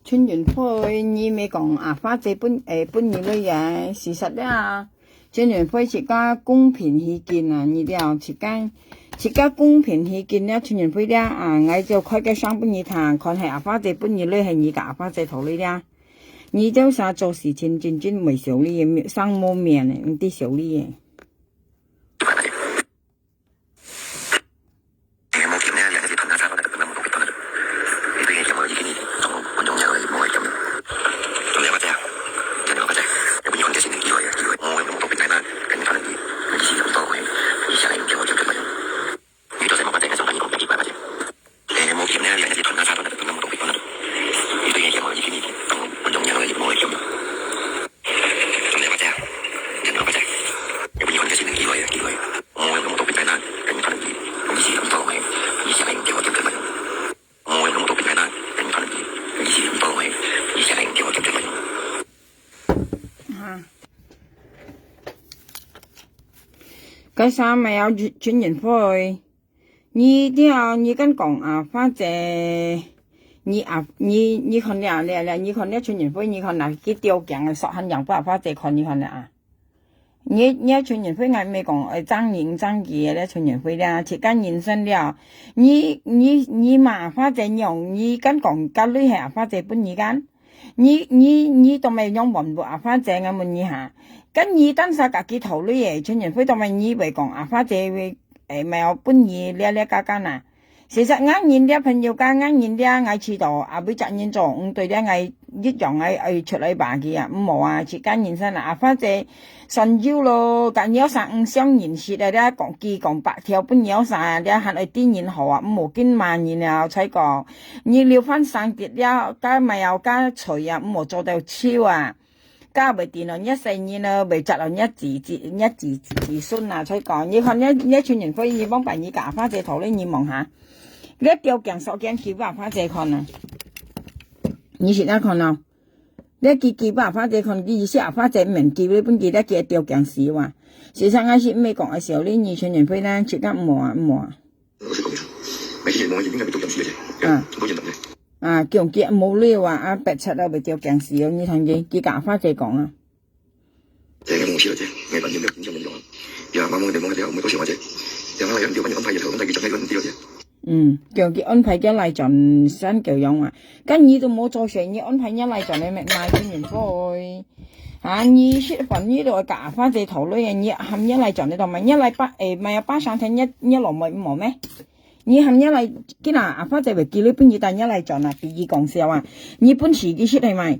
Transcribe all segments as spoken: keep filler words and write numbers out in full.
陳雲輝，你毋係講阿花姐分，誒，分你鐳啊？事實了啊，陳雲輝自家公平起見啊，你了自家，自家公平起見了，陳雲輝了啊，𠊎就開個聲分你聽，看係阿花姐分你鐳，係你佮阿花姐討鐳了。你就啥做事情真正無條理个，生無面个，毋知條理个。該啥物啊，陳雲輝，你了，你敢講阿花姐，你啊，你，你看了，了，了，你看了陳雲輝，你看哪，佢吊頸个索還樣分阿花姐看，你看了啊？你，你陳雲輝，𠊎毋係講愛爭人爭佢个了，陳雲輝了，自家人生了，你，你，你罵阿花姐樣，你敢講該鐳係阿花姐分你个？ 你，你，你做麼个樣問阿花姐，𠊎問你哈？該你單儕家己討鐳个，陳雲輝做麼个你會講阿花姐會，誒，無分你了了加加哪？事實𠊎人了朋友家，𠊎人了𠊎知道，啊，為責任做，毋對了𠊎一樣𠊎愛出來罵佢啊，毋好啊，自家人生啊，阿花姐算有咯，甲你有啥毋相認識个了，講佢講白條分你有啥，了還愛對人好啊，毋好緊罵人了，才講。 你留翻生得了，該無有該罪啊，毋好做到手啊。該袂定咯，你細人咯，袂摘咯，你子子，你子子孫啊，所以講，你看你，你陳雲輝，你往擺你佮阿花姐討鐳，你望下，你吊頸索頸去分阿花姐看啊。你試下看咯，你寄寄分阿花姐看，佢意思阿花姐毋免寄，你分佢，你寄吊頸死哇。事實上，𠊎係毋係講愛笑你，你陳雲輝呢，自家毋好啊，毋好啊。 我是講，哎，這个無應該會做點事个，嗯。做現場个。啊，強佢無料啊，啊，白賊啊，袂吊頸死哦，你聽佢，佢佮阿花姐講啊。這个無事了，這，哎，反正就影響無用啊。呀，媽媽，你莫个，莫多想啊，這。呀，哎呀，你就把你安排也好，安排佢轉來，你了解。嗯，強佢安排佢來轉山狗樣啊。該你都無做事，你安排你來轉來，買，買个免費。 啊，你食飯你都愛佮阿花姐討鐳啊，你喊你來轉你做麼个？你來巴，誒，買巴生聽你，你老妹毋好咩？你喊你來，今仔阿花姐會寄鐳分你，帶你來轉啊，比佢講笑啊！你本事佢識係咪？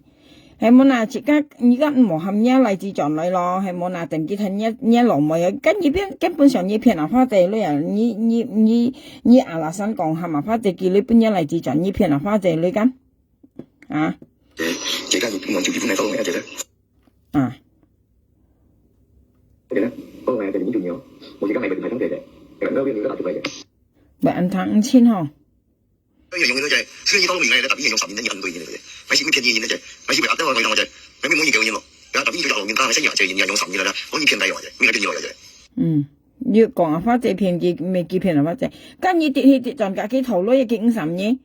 係無啦，自家，你个毋好喊你來自轉來咯，係無啦，等佢聽你，你老妹啊，跟你變，根本上你騙阿花姐鐳啊！你，你，你，你阿拉山講喊阿花姐寄鐳分你來自轉，你騙阿花姐鐳干？啊？ 姐，姐，你不能就離婚來找我呀，姐姐。啊。姐姐，我來姐姐，你就牛，我是剛來的，你還想姐姐，哎，那邊你个打出來的。喂，安堂五千吼。哎呀，用的姐，所以你到了未來的，打比你用三年的，你很多一点的姐，还是会骗你的姐，还是会阿掉我讲姐，还没摸你给我赢了，然后打比你就要我赢，他还是你啊姐，你要用三年了，我你骗大我姐，没来骗你了姐。嗯，你讲啊，花姐骗佢，没佢骗啊，花姐，跟你跌去跌转家己头落去五三年。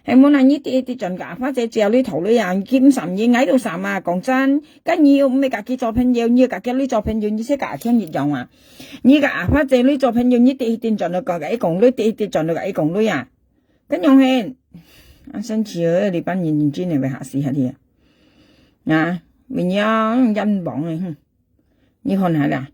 係無啦，你直直轉个，或者借你頭鐳啊，你金三億，𠊎都三啊，講真，該你又毋係家己做朋友，你又家己鐳做朋友，你識个阿強一樣啊。你个阿花姐鐳做朋友，你直直轉到个，一講鐳，直直轉到个，一講鐳啊。該樣係，啊，生氣哦，這班人真係會嚇死下去啊。啊，明朝人亡个，哼。 你看下啦。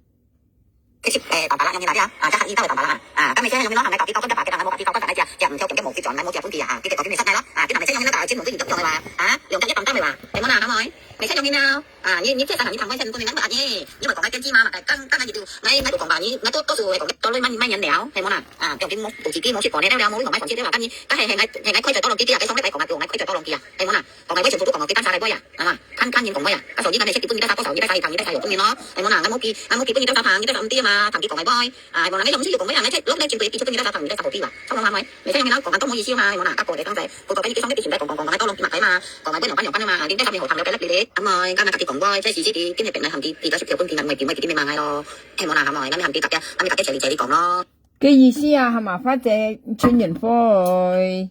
其實，誒，當巴拉樣人來了，啊，這下你到位當巴拉啊，啊，該麼些用面咯，還來搞地高，跟著白白人，無搞地高，跟著來講，講毋著，講毋著，無去轉，來無去本地啊，啊，你結果就沒上來咯，啊，今日麼些用面來搞，錢無去你就用來哇，啊，用著一當當的哇，係無啦，阿妹？麼些用面了，啊，你，你這三人你談關係，你不能不阿姐，你會講該電視嘛，嘛，該，該，該，該，你就，𠊎，𠊎都講吧，你，𠊎都，都是會講，到位慢，慢點聊，係無啦，啊，講緊無，有幾句無去講，了了，無你講，𠊎講這个啦，跟你，該係，係，𠊎，係，𠊎開嘴多兩句啊，該上禮拜講啊，就𠊎開嘴多兩句啊，係無啦，講𠊎會全部都講哦，佢單儕來買啊，啊嘛。 看，看人講話啊，啊，所以𠊎每次寄分你个儕多少，你个儕有分你咯，係無啦，𠊎無寄，𠊎無寄分你个儕，你个儕毋知啊嘛，談佢講个話，啊，係無啦，𠊎有時就講話啊，𠊎在落來全部寄出你个儕，你个儕好啲哇，差毋多嘛，係無？每次用面咯，講啊，都無意思嘛，係無啦，甲哥个當在，哥哥跟你上个之前在講講講講，𠊎都攏寄嘛，係嘛，講𠊎會兩班兩班个嘛，你在上面好談了，別了別了，阿妹，今日家己講話，在時時的，今日本來含佢，佢个食條分佢，𠊎會寄分你買買咯，係無啦，阿妹，𠊎咪含佢搭个，𠊎咪搭个謝你謝你講咯。个意思啊，係嘛，花姐，陳雲輝。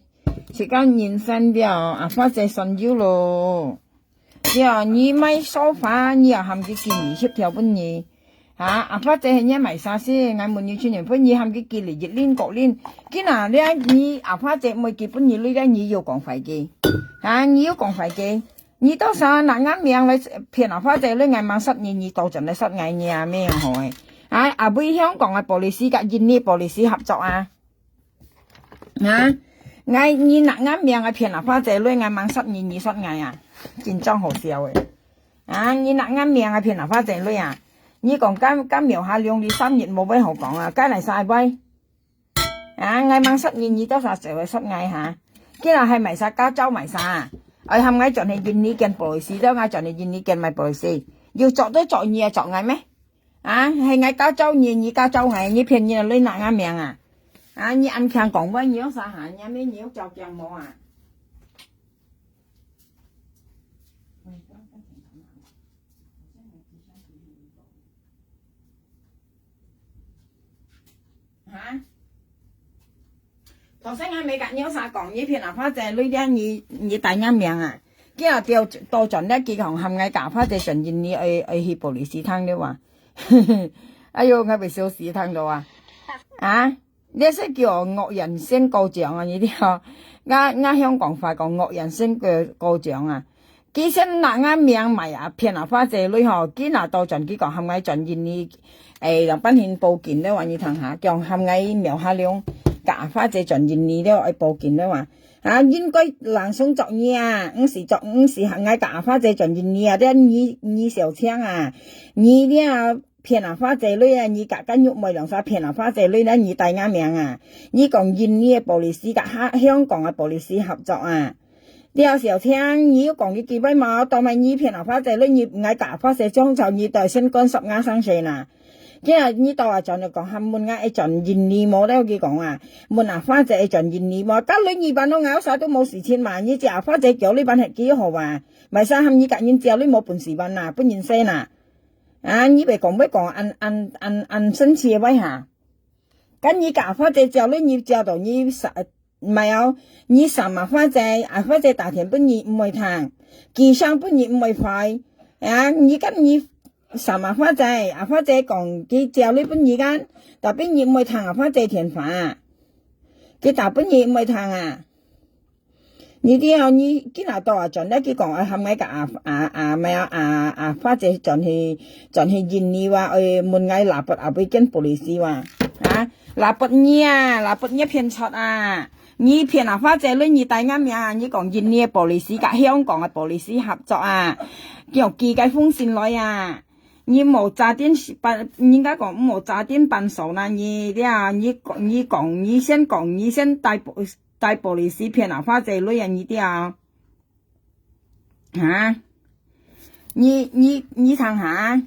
自家人生了，阿花姐算有咯。對，你買沙發，你也喊佢寄二十條分你。哈，阿花姐係你買沙先，𠊎問你去年分你喊佢寄你一輪、各輪。今仔日你阿花姐毋會寄分你鐳了，你又講壞佢。哈，你又講壞佢。你到時拿𠊎名來騙阿花姐鐳，𠊎吂殺你，你倒轉來殺𠊎，你也無好誒。啊，啊，為香港个policy佮印尼policy合作啊。 啊，𠊎，你拿𠊎名來騙阿花姐鐳，𠊎吂殺你，你殺𠊎啊？真正好笑誒！啊，你拿𠊎名來騙阿花姐鐳啊？你講該，該苗下龍你三日無話好講啊，該來晒拜。啊，𠊎吂殺你，你到時就會殺𠊎哈？今仔日係買沙，加州買沙啊？愛喊𠊎轉去印尼間policy，都𠊎轉去印尼間買policy，又做得做你啊，做𠊎咩？ 啊，係𠊎加州你，你加州𠊎，你騙人來拿𠊎名啊？啊，你恁強講話，你有啥哈？你咩你有照鏡無啊？哈？ 頭先𠊎毋係佮你有啥講，你騙阿花姐鐳了，你，你帶𠊎名啊？今仔日倒轉了，佢講喊𠊎佮阿花姐轉印尼愛，愛去policy廳了啊！哎喲，𠊎會笑死廳了啊！啊，這係叫惡人先告狀啊，你知無？𠊎，𠊎香港話講惡人先告，告狀啊！ 佢先拿𠊎名買啊，騙阿花姐鐳吼，佢拿倒轉佢講喊𠊎轉印尼，誒，人幫佢報警了啊，你聽下，講喊𠊎苗下龍，佮阿花姐轉印尼了，愛報警了啊。啊，應該langsung做你啊，毋係做，毋係喊𠊎佮阿花姐轉印尼啊，這你，你小強啊，你這騙阿花姐鐳啊，你佮，佮玉妹兩儕騙阿花姐鐳，你帶𠊎名啊，你講印尼个policy佮香，香港个policy合作啊。 了，小強，你有講一句話無？當然你騙阿花姐鐳，你愛佮阿花姐講，就你對先管十五生死啦。今仔日你到啊，轉來講，還問𠊎愛轉印尼無了，佢講啊，問阿花姐愛轉印尼無？該鐳你辦到𠊎有啥都無事情嘛，你借阿花姐叫你辦係幾好啊？買啥喊你佮人借鐳無本事辦啦，分人死啦。啊，你別講，別講，恁，恁，恁，恁生氣个話哈。該你佮阿花姐借鐳，你借到你啥， 毋係哦，你三阿花姐，阿花姐打電分你毋會聽，寄信分你毋會回，啊，你跟你三阿花姐，阿花姐講佢借鐳分你kan，tapi你毋會聽阿花姐電話，佢打分你毋會聽啊。你知哦，你今仔到啊，轉來佢講，啊，喊𠊎佮阿，阿，阿，毋係啊，阿，阿花姐轉去，轉去印尼哇，愛問𠊎lapor啊，會見police哇，啊，lapor你啊，lapor你騙出啊！ 你騙阿花姐鐳，你帶𠊎名啊，你講印尼个police佮香港个police合作啊，叫寄个封信來啊！你無早點辦，人家講無早點辦事啦，你這，你講，你講，你先講，你先帶police騙阿花姐鐳啊，你這。 哈？你，你，你聽下。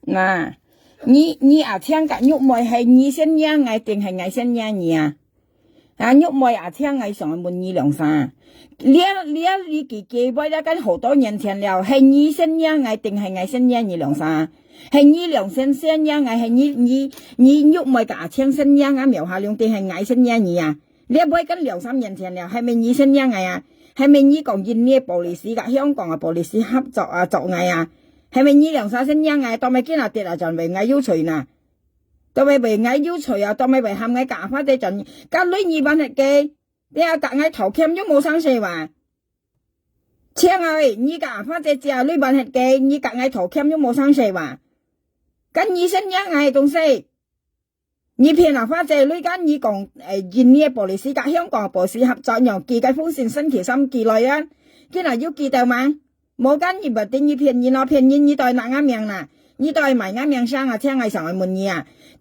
那，你，你阿強佮玉妹係你先惹𠊎，定係𠊎先惹你啊？ 啊，玉妹啊，請𠊎想問你兩聲。這，這你記，記會了，該好多年前了，係你先惹𠊎，定係𠊎先惹你兩聲？係你兩聲先惹𠊎，係你，你，你玉妹佮阿強先惹𠊎苗下龍，定係𠊎先惹你啊？這會該兩三年前了，係毋係你先惹𠊎啊？係毋係你講印尼个police佮香港个police合作啊，捉𠊎啊？係毋係你兩儕先惹𠊎？到尾今仔跌啊，轉為𠊎有罪哪？ 到尾會𠊎有罪啊，到尾會喊𠊎佮阿花姐轉，該鐳你辦忒个，你啊佮𠊎偷欠又無生事哇？請啊喂，你佮阿花姐借鐳辦忒个，你佮𠊎偷欠又無生事哇？該你先惹𠊎个東西，你騙阿花姐鐳，該你講，誒，印尼个police佮香港个police合作，用寄个封信星期三寄來啊，今仔有寄到嗎？ 無，該你毋得，你騙人咯，騙人，你到底拿𠊎命啦，你到底賣𠊎命聲啊，請𠊎上來問你啊。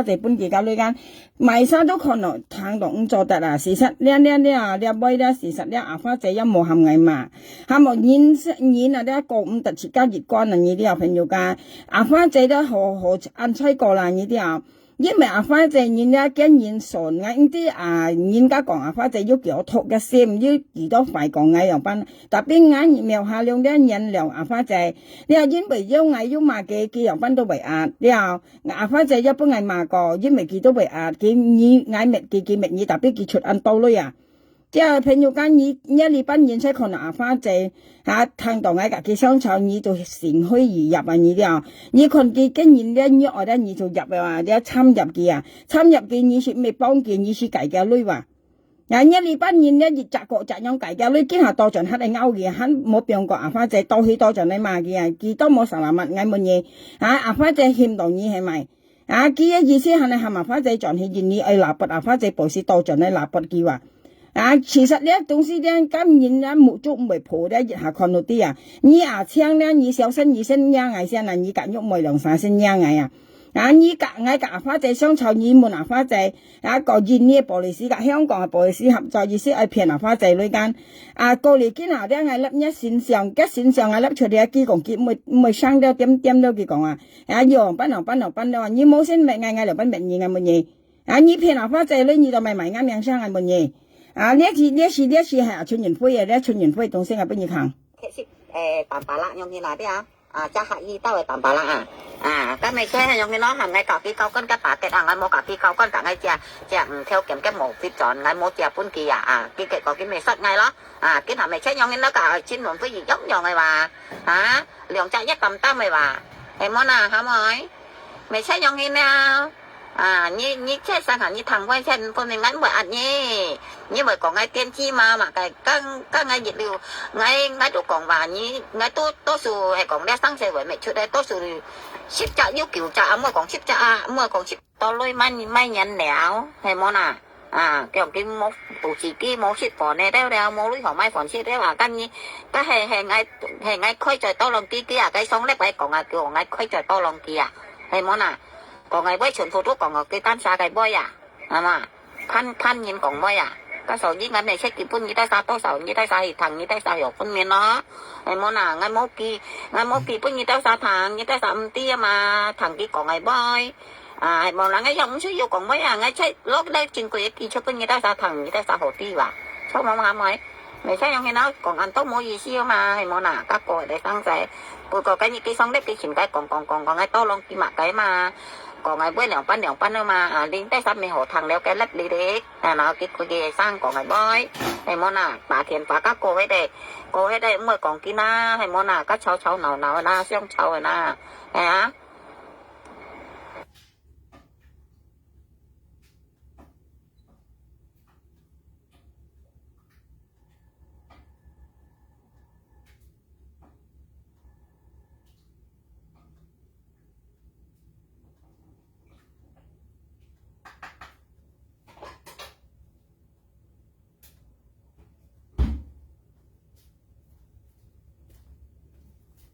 花姐分佢个鐳間，買衫都看到聽到毋做得啊！事實這這這這位這事實這阿花姐也無喊𠊎罵，喊無人人啊這講毋得自家一關啊！你這朋友家，阿花姐都好好安在過啦！你這，因為阿花姐人這見人損，𠊎毋知啊，人家講阿花姐有幾多毒个心，有幾多壞講𠊎樣般，tapi𠊎無下量這原諒阿花姐，這因為有𠊎有罵佢，佢樣般都會啊！這 阿花姐也分𠊎罵過，因為佢都會啊，佢你𠊎滅佢，佢滅你，tapi佢出恁多鐳啊！這朋友講你，你這禮拜人才看到阿花姐，啊，聽到𠊎甲佢相吵，你就心灰意冷啊！你了，你看佢跟人這你愛這你就入啊，這參入佢啊，參入佢你是毋係幫佢，你是改个鐳啊！ 啊，你這禮拜人這一隻過隻樣改个，你今下倒轉還來咬佢，還無放過阿花姐，倒去倒轉來罵佢啊！佢都無salamat，𠊎問你，啊，阿花姐喊到你係咪？啊，佢个意思還來喊阿花姐轉去，你愛lapor阿花姐，不是倒轉來lapor佢啊！啊，其實這東西這，今人啊，目珠毋會破這，一下看到底啊！你阿青這，你小生你先惹𠊎先啊，你敢肉妹兩三先惹𠊎啊！啊，你佮，𠊎佮阿花姐相吵，你問阿花姐，啊，講印尼个police佮香港个police合作，意思愛騙阿花姐來講。啊，過來今下這𠊎立若身上，這身上𠊎立出來，佢講佢毋會，毋會傷到點點了，佢講啊。啊，仰般仰般仰般了，你無先滅𠊎，𠊎仰般滅你，𠊎問你。啊，你騙阿花姐來，你做麼个賣若名聲，𠊎問你。啊，這是，這是，這是，係，陳雲輝个，這陳雲輝个東西，𠊎分你看。確實，誒，坦白啦，用你那邊啊。 啊，這下遇到个坦白啦啊。啊，該麼个係用个咯，喊𠊎搞比較跟个巴結啊，𠊎無搞比較跟，佮𠊎借，借五條金个無必轉，𠊎無借分佢啊，啊，佢結果佢咪殺𠊎咯。啊，佢還咪借用个咯，佮金融費一樣樣个哇。啊，兩隻一擔擔个哇。係無啦，好無？咪借用个了。 啊，你，你這生下你貪官錢分明，𠊎毋會壓你。你會講𠊎電子嘛，嘛，該，剛，剛𠊎一溜，𠊎，𠊎都講話，你，𠊎都，多數係講這生社會咪出來，多數十隻有九隻啊，毋好講十隻啊，毋好講十，到鐳買，買年了，係無啦？啊，叫佢無，補習佢無食飯呢，了了，無鐳好買飯食了啊，該你，該係，係𠊎，係𠊎開嘴多浪佢，佢啊，該上禮拜講啊，叫𠊎開嘴多浪佢啊，係無啦？ 講个話全部都講个，佢單儕个話啊，係嘛？騙，騙人講話啊！該所以𠊎咪設計分你兜儕多少，你兜儕去聽，你兜儕有分辨咯。係無啦？𠊎無寄，𠊎無寄分你兜儕聽，你兜儕毋知啊嘛，聽佢講个話。啊，係無啦？𠊎又毋需要講話啊，𠊎切落來珍貴个寄出分你兜儕聽，你兜儕好知哇。錯無嘛，係無？ 咪使用現在講恁多無意思嘛，係無啦？該個个生仔，不過今日佢上禮拜前个講講講講个多浪佢嘛个嘛，講个會兩班兩班个嘛，啊，恁得三面好聽了个粒哩哩，啊，然後佢佢个生講个會，係無啦？白天白个過迄个，過迄个毋會講佢啦，係無啦？該吵吵鬧鬧啦，相吵个啦，係啊。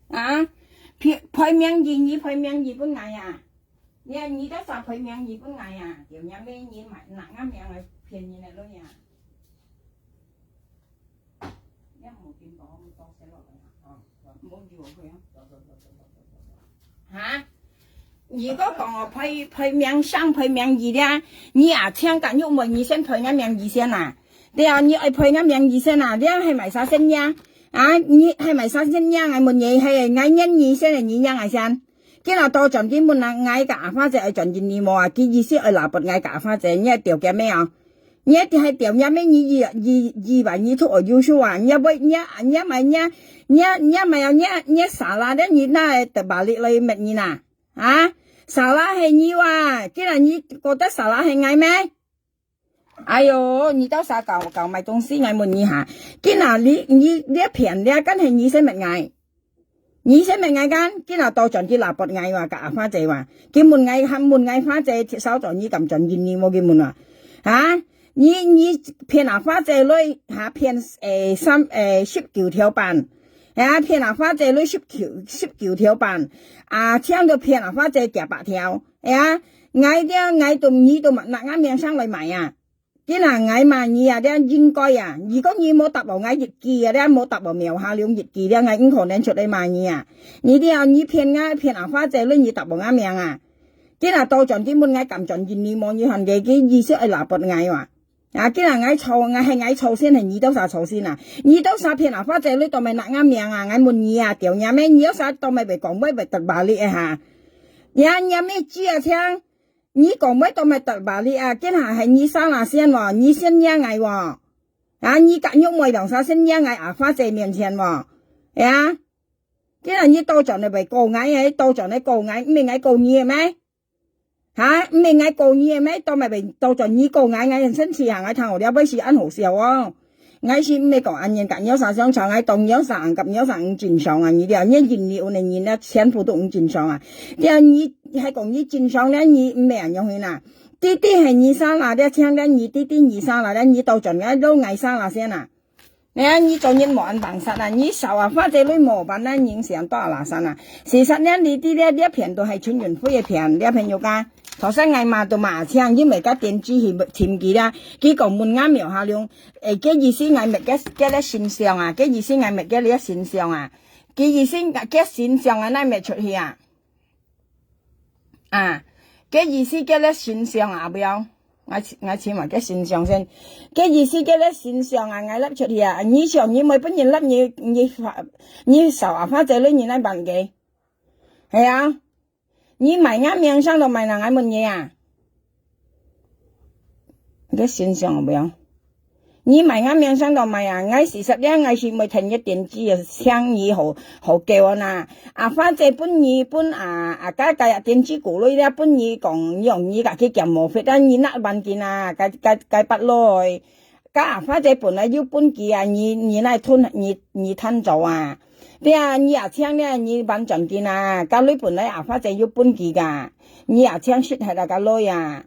啊，配，配名字，你配名字分𠊎啊？你，你兜儕配名字分𠊎啊？就若尾你買，拿𠊎名來騙人个咯呀？你無聽過，我多寫落來啊，哦，無有佢啊。哈？ 如果講哦，配，配名聲、配名字咧，你啊，請甲玉妹，你先配𠊎名字先啊。對啊，你愛配𠊎名字先啊，你係買啥先呀？啊，你係買啥先呀？𠊎問你，係𠊎認你先，你認𠊎先？今日倒轉去問啊，𠊎甲阿花姐愛轉認你無啊？佢意思愛拉拔𠊎甲阿花姐，你愛調佢咩啊？你一定係調若咩？你以，以，以為你出外優秀啊？你會，你，你買，你，你，你買啊，你，你salah咧，你哪會terbalik來搣你呐？ 啊？Salah係你哇，既然你覺得salah係𠊎咩？哎喲，你兜儕搞，搞買東西，𠊎問你哈，今日你，你，你騙了，敢係你先搣𠊎？你先搣𠊎敢？今日倒轉佢拉拔𠊎哇，甲阿花姐哇，佢問𠊎，還問𠊎花姐，少轉你敢轉認你無？佢問啊，啊？你，你騙阿花姐來，哈，騙，誒，三，誒，十九條半。 哎呀，騙阿花姐來十九，十九條半，啊，請到騙阿花姐幾百條，哎呀，𠊎這，𠊎都，你都拿，拿名聲來賣啊！今日𠊎罵你啊，這應該啊！如果你無答應𠊎一句啊，這無答應苗下龍一句，這𠊎毋可能出來罵你啊！你這，你騙𠊎，騙阿花姐，你答應𠊎名啊！今日倒轉去問𠊎敢轉認你無，你還个，个意思愛拉拔𠊎哇！ 啊，今日𠊎錯，𠊎係𠊎錯先，係你兜儕錯先啊？你兜儕騙阿花姐，你做麼个拿𠊎名啊？𠊎問你啊，調若咩？你兜儕做麼个袂講話，袂terbalik个哈？呀，若咩知啊，請，你講話做麼个terbalik啊？今日係你salah先哦，你先惹𠊎哦。啊，你甲玉妹兩儕先惹𠊎阿花姐面前哦。呀，今日你倒轉來會告𠊎，倒轉來告𠊎，毋係𠊎告你个咩？ 哈，毋係𠊎告你个咩？做麼个會倒轉你告𠊎，𠊎很生氣啊！𠊎聽好了，尾時恁好笑哦。𠊎是毋係講恁樣甲你兜儕相吵，𠊎當你兜儕，甲你兜儕毋正常啊！你了，你認你有能認了，全部都毋正常啊！了，你還講你正常了，你毋係恁樣形啊！弟弟係你salah了，請了你弟弟你salah了，你倒轉來摎𠊎salah先啊！你看，你做人無恁放實啊！你掃啊，花姐鐳無辦啊，人想到哪山啊？事實呢，你知這，這片都係陳雲輝个片，這朋友家。頭先𠊎罵都罵阿青，因為个電視去尋佢啦。佢講問𠊎苗下龍，誒，个意思𠊎搣个，个咧形象啊，个意思𠊎搣个咧形象啊，个意思个形象啊，哪搣出去啊？ 啊，个意思个咧形象啊，毋要。𠊎，𠊎尋下个形象先。个意思个咧形象啊，𠊎擸出去啊。你想，你每本人擸你，你，你掃啊，花姐鐳你哪辦个？係啊，你賣𠊎命上到賣哪，𠊎問你啊？ 个形象無樣。你賣𠊎命上到賣啊！𠊎事實了，𠊎係毋會聽你電視啊，請你好，好叫啊呐！啊，花姐分你分啊，啊，該，該啊，電視顧鐳了，分你講，用你家己兼無fit啊，你哪辦緊啊？該，該，該八來，該啊，花姐本來有分佢啊，你，你哪吞，你，你吞走啊？對啊，你也請了，你辦轉緊啊！該鐳本來啊，花姐有分佢个，你也請食係啦，該鐳啊！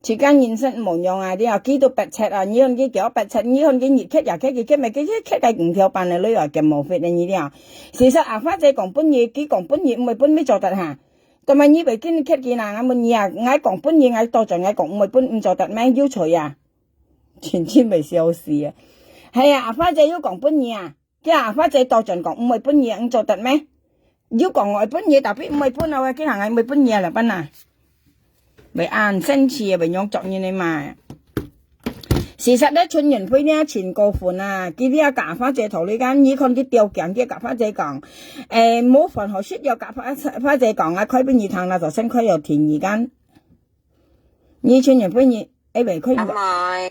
自家人生無樣啊，你啊，佢都迫切啊，你看佢幾迫切，你看佢日刻夜刻，佢刻乜佢刻个五條半个鐳啊，佢無fit个你了。事實啊，花姐講本意，佢講本意，毋會分你做得哈。但係你袂緊刻佢啦，𠊎問你啊，𠊎講本意，𠊎倒轉，𠊎講毋會分你做得咩？有罪啊！真真會笑死啊！係啊，花姐有講本意啊！ 佢啊，花姐倒轉講，毋會分你，你做得咩？有講愛分你，tapi毋會分啊，佢行个毋會分你啊，哪辦啊？會恁生氣啊，會仰作人个嘛？事實咧，陳雲輝呢，真過分啊！佢這甲花姐頭裡間，你看佢吊頸，佢甲花姐講，誒，無飯好食，要甲花，花姐講啊，開分你聽啦，就先開要停你間。 你全年分你，哎，袂可以。阿妹，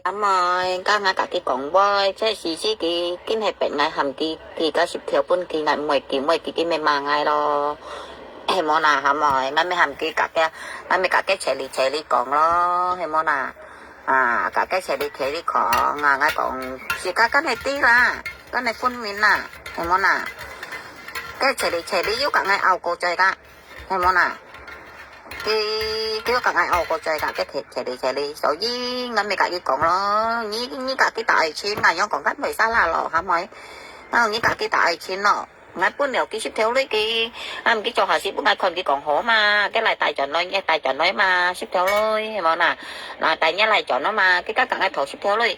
阿妹，該𠊎甲佢講話，這時節佢緊係逼𠊎喊佢，佢个十條分佢，𠊎毋會，佢毋會，佢，佢咪罵𠊎咯。係無啦，阿妹，𠊎咪喊佢甲佢，𠊎咪甲佢切哩切哩講咯，係無啦？啊，甲佢切哩切哩講啊，𠊎講，自家跟佢知啦，跟佢分明啦，係無啦？該切哩切哩又甲𠊎拗過嘴个。 係無啦？佢，佢又甲𠊎拗過嘴个，佢切，切哩切哩，所以𠊎咪甲佢講咯，你，你甲佢打愛情，𠊎仰講甲袂使啦咯，係無？啊，你甲佢打愛情咯，𠊎分了佢十條鐳佢，啊，毋，佢做下事分𠊎看佢講好嘛，佢來帶轉來，佢帶轉來嘛，十條鐳，係無啦？啊，帶你來轉咯嘛，佢甲甲𠊎討十條鐳，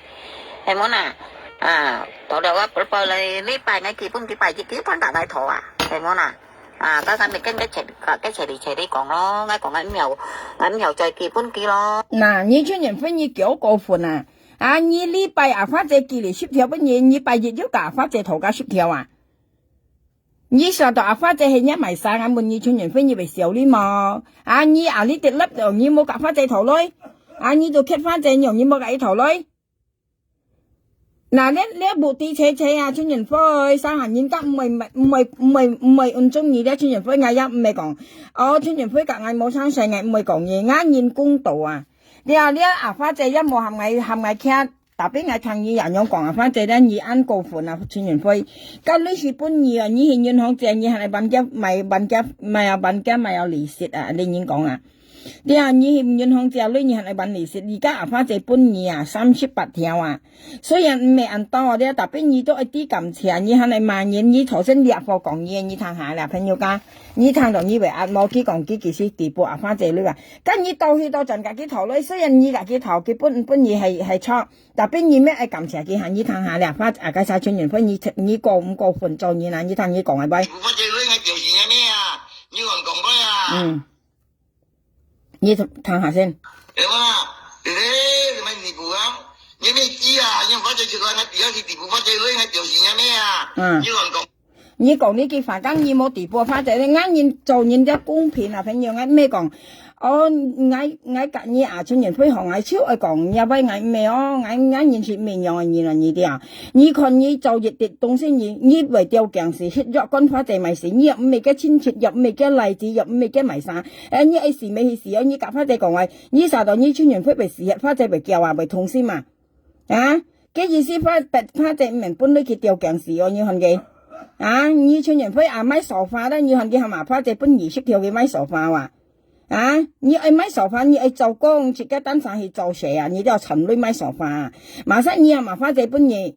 係無啦？啊，討了啊，不不來，禮拜𠊎寄分佢拜一，佢還甲𠊎討啊，係無啦？ 啊，該，該，該，該切，該切哩切哩講咯，𠊎講𠊎毋曉，𠊎毋曉再寄分佢咯。那，你全年分你幾過分啊？啊，你禮拜啊，花姐寄你十條分你，你拜一又甲花姐討加十條啊？你想到啊，花姐係若賣衫，𠊎問你全年分你會笑你無？啊，你啊，你跌粒了，你無甲花姐討來？啊，你都缺花姐，你無甲佢討來？ 那，這，這無知車車啊，陳雲輝，生下人家毋會，毋會，毋會，毋會尊重你，這陳雲輝，𠊎也毋會講。哦，陳雲輝甲𠊎無相信，𠊎毋會講你，𠊎人公道啊。這，這阿花姐也無喊𠊎，喊𠊎徛，tapi𠊎聽你也樣講，阿花姐咧，你恁過分啊，陳雲輝。該你係本意啊，你係銀行借，你還來還佢，買，還佢，買啊，還佢，買啊，利息啊，你人講啊。 對啊，你銀行借鐳，你還愛還利息，而家阿花姐分你啊，三十八條啊。雖然毋係恁多啊，這tapi你都愛知感謝，你還愛罵人，你頭先這貨講你，你聽下啦，朋友家，你聽到你會壓無？佢講佢其實地步阿花姐鐳啊，但你倒去倒轉甲佢討鐳，雖然你甲佢討，佢分，分你係，係錯，tapi你乜愛感謝佢，還你聽下啦，花，啊，該啥全年分你，你過毋過分做人啊？你聽你講个喂。花姐鐳，𠊎表示个咩啊？你亂講个啊？嗯。 你聽下先。哎，我啦，你，你，你，你不啊？你沒知啊？你發覺出來，我比較是地步，發覺你，我表示你咩啊？嗯。你亂講。你講你去法港，你無地步，發覺你，𠊎人做人家公平啊，朋友，𠊎毋係講，哦，𠊎，𠊎甲你啊，陳年輝學𠊎笑，愛講，你愛𠊎毋係哦，𠊎，𠊎人是毋一樣个人啊，你知啊？ 你看你做一滴東西，你，你會吊頸時，翕著管花姐賣時，你又毋係个親戚，又毋係个倈子，又毋係个賣衫。哎，你愛死無去死哦，你甲花姐講話，你啥到你陳年輝會死，花姐會叫啊，會痛心嘛？啊？个意思花，花姐毋免分你去吊頸時哦，你看佢。啊？你陳年輝啊，買沙發啦，你看佢喊嘛，花姐分二十條去買沙發哇？啊？你愛買沙發，你愛做工，自家單身去做事啊，你都要賺鐳買沙發啊。嘛使你喊嘛，花姐分你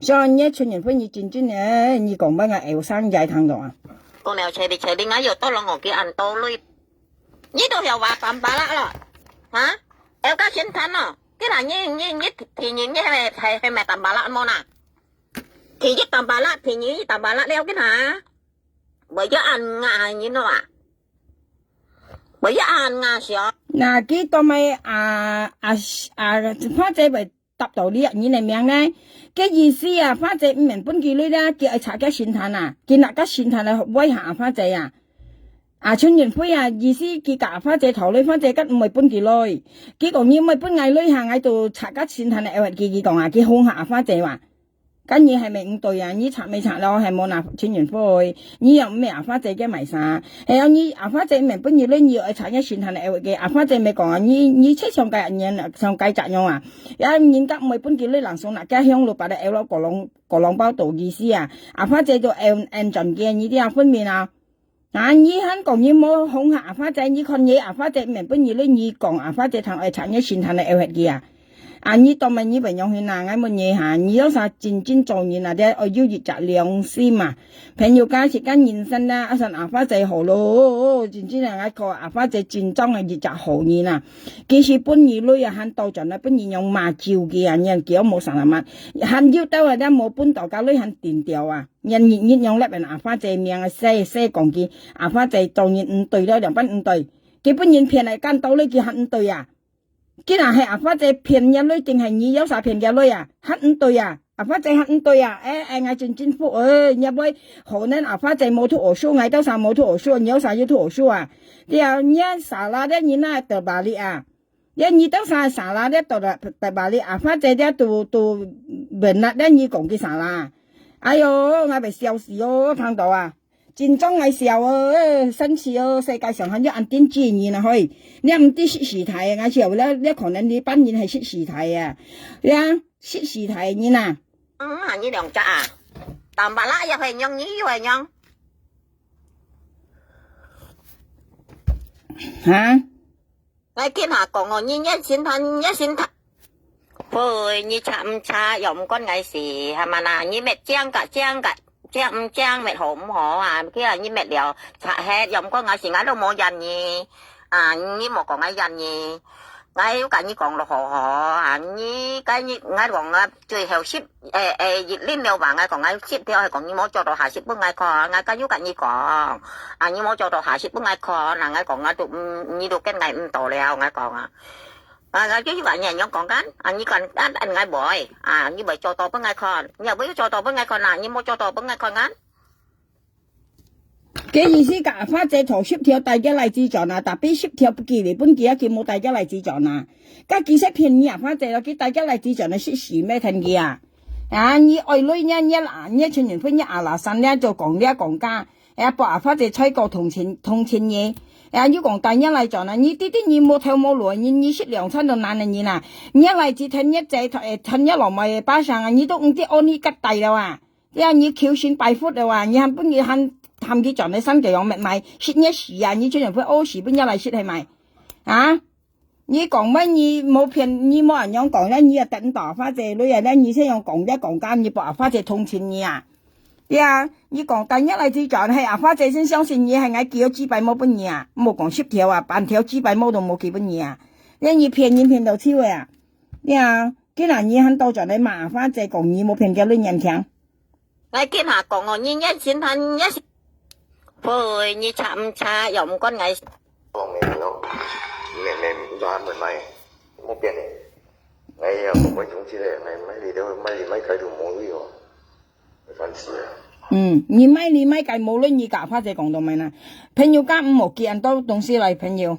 所以你个陳永輝，你真正个，你講麼个後生仔聽到啊？講了，切哩切哩，𠊎又多了我个恁多鐳。你都曉話tambah啦咯，哈？有个心態咯，今日你你你便宜你係係係買tambah啦無啦？便宜tambah啦，便宜tambah啦了个哈？為咗恁啊人咯啊？為咗恁啊想。那佢當咪啊啊啊，花姐會 答到你啊，你个名呢？个意思啊，花姐毋免分佢鐳啦，佢愛查个神探啊，佢拿个神探來威嚇阿花姐啊。啊，陳永輝啊，意思佢甲阿花姐討鐳，花姐甲毋會分佢鐳。佢講你毋會分𠊎鐳下，𠊎就查个神探來威嚇佢，佢講啊，佢恐嚇阿花姐哇。甲你係咪毋對啊？你查咪查咯，係無拿陳永輝，你又毋係阿花姐个買衫，係啊，你阿花姐毋免分你鐳，你又愛查个神探來威嚇佢，阿花姐咪講啊，你你切像該人像該隻樣啊。 呀，人家毋會分佢鐳，人送拿个香爐把佢摎落過籠過籠包到意思啊！阿花姐就按按轉个，你這樣分明啊！啊，你還講你無恐嚇阿花姐，你看你阿花姐毋免分你鐳，你講阿花姐聽愛查你神探來威嚇佢啊！啊，你當面你會仰形啊？𠊎問你哈，你有啥真正做人啊？這愛有一隻良心嘛！朋友間時間人生啦，啊，算阿花姐好咯，真正啊，𠊎看阿花姐真正係一隻好人啊！ 其實分你鐳啊，還倒轉來分你用罵救佢啊，你人叫無啥啦嘛。還有兜啊，你無分到个鐳還定掉啊，你日日用這邊阿花姐名啊，寫寫講佢，阿花姐做人毋對了，兩班毋對。佢分人騙來幹到鐳，佢還毋對啊。佢若係阿花姐騙你鐳，定係你有啥騙佢鐳啊？還毋對啊！ 阿花姐還毋對啊，哎哎，𠊎真真服，哎，若會好呢，阿花姐無圖學術，𠊎兜儕無圖學術，你有啥有圖學術啊？對啊，你salah這你哪terbalik啊？這你兜儕salah這terbalik，阿花姐這都都benar這你講佢salah。哎喲，𠊎會笑死哦，聽到啊！ 真正𠊎笑哦，哎，生氣哦，世界上還有恁頂嘴人啊，嘿。你毋知識時代，𠊎笑了，你可能你班人係識時代啊。你啊，識時代人啊。嗯，你兩隻啊，tambah啦，又係樣，你又係樣。哈？ 𠊎今下講哦，你熱心他，熱心他。喂，你插毋插又毋關𠊎事，係嘛啦？你搣靚个靚个，靚毋靚，搣好毋好啊？佢啊，你搣了，插忒又毋關𠊎事，𠊎都無怨你。啊，你莫講𠊎怨你。𠊎有甲你講咯，好好啊，你該你，𠊎講啊，最後十，誒誒，一輪了吧，𠊎講𠊎十條，係講你莫做到下十分𠊎看，𠊎該有甲你講，啊，你莫做到下十分𠊎看，啊，𠊎講啊，都，嗯，你都跟𠊎毋到了，𠊎講啊。 啊，𠊎就話你恁樣講kan，啊，你講，啊，啊，𠊎會，啊，你會做到分𠊎看，你也會做到分𠊎看啦，你無做到分𠊎看kan。該意思个，阿花姐討十條帶个來自轉啊，tapi十條不寄你分佢啊，佢無帶个來自轉啊。該其實騙你阿花姐咯，佢帶个來自轉啊，識死咩，聽佢啊。啊，你愛鐳，你，你，你陳永輝，你阿拉山，你就講，你講價。 哎呀，博阿花姐菜果同情，同情你。哎呀，又講帶你來轉啊，你弟弟你無頭無路，你，你食兩餐都難啊你呐。你來只聽你姐，誒，聽你老妹巴聲啊，你都毋知阿你个大了啊。哎呀，你求神拜佛了啊，你還分佢還，喊佢轉來山腳樣搣賣，食你死啊，你就會屙屎分你來食係咪？啊？ 你講麼？你無騙，你無恁樣講，該你也得毋到阿花姐鐳啊，該你先用講，你講價，你博阿花姐同情你啊。對啊，你講，今日來之前，係阿花姐先相信你，係𠊎幾多幾百毛分你啊，莫講十條啊，半條幾百毛都無寄分你啊。該你騙人騙到手个啊。對啊，今日你還倒轉來罵阿花姐，講你無騙佢鐳，你聽。 𠊎今下講哦，你熱心他，你熱心，喂，你插毋插又毋關𠊎事。講明咯，明明毋做還會買，無變个。哎呀，無關重視个，買，買你都，買你買佢都無鐳哦，煩死啊！嗯，你買你買佢無鐳，你甲阿花姐講到咩呢？朋友間毋好寄恁多東西來，朋友。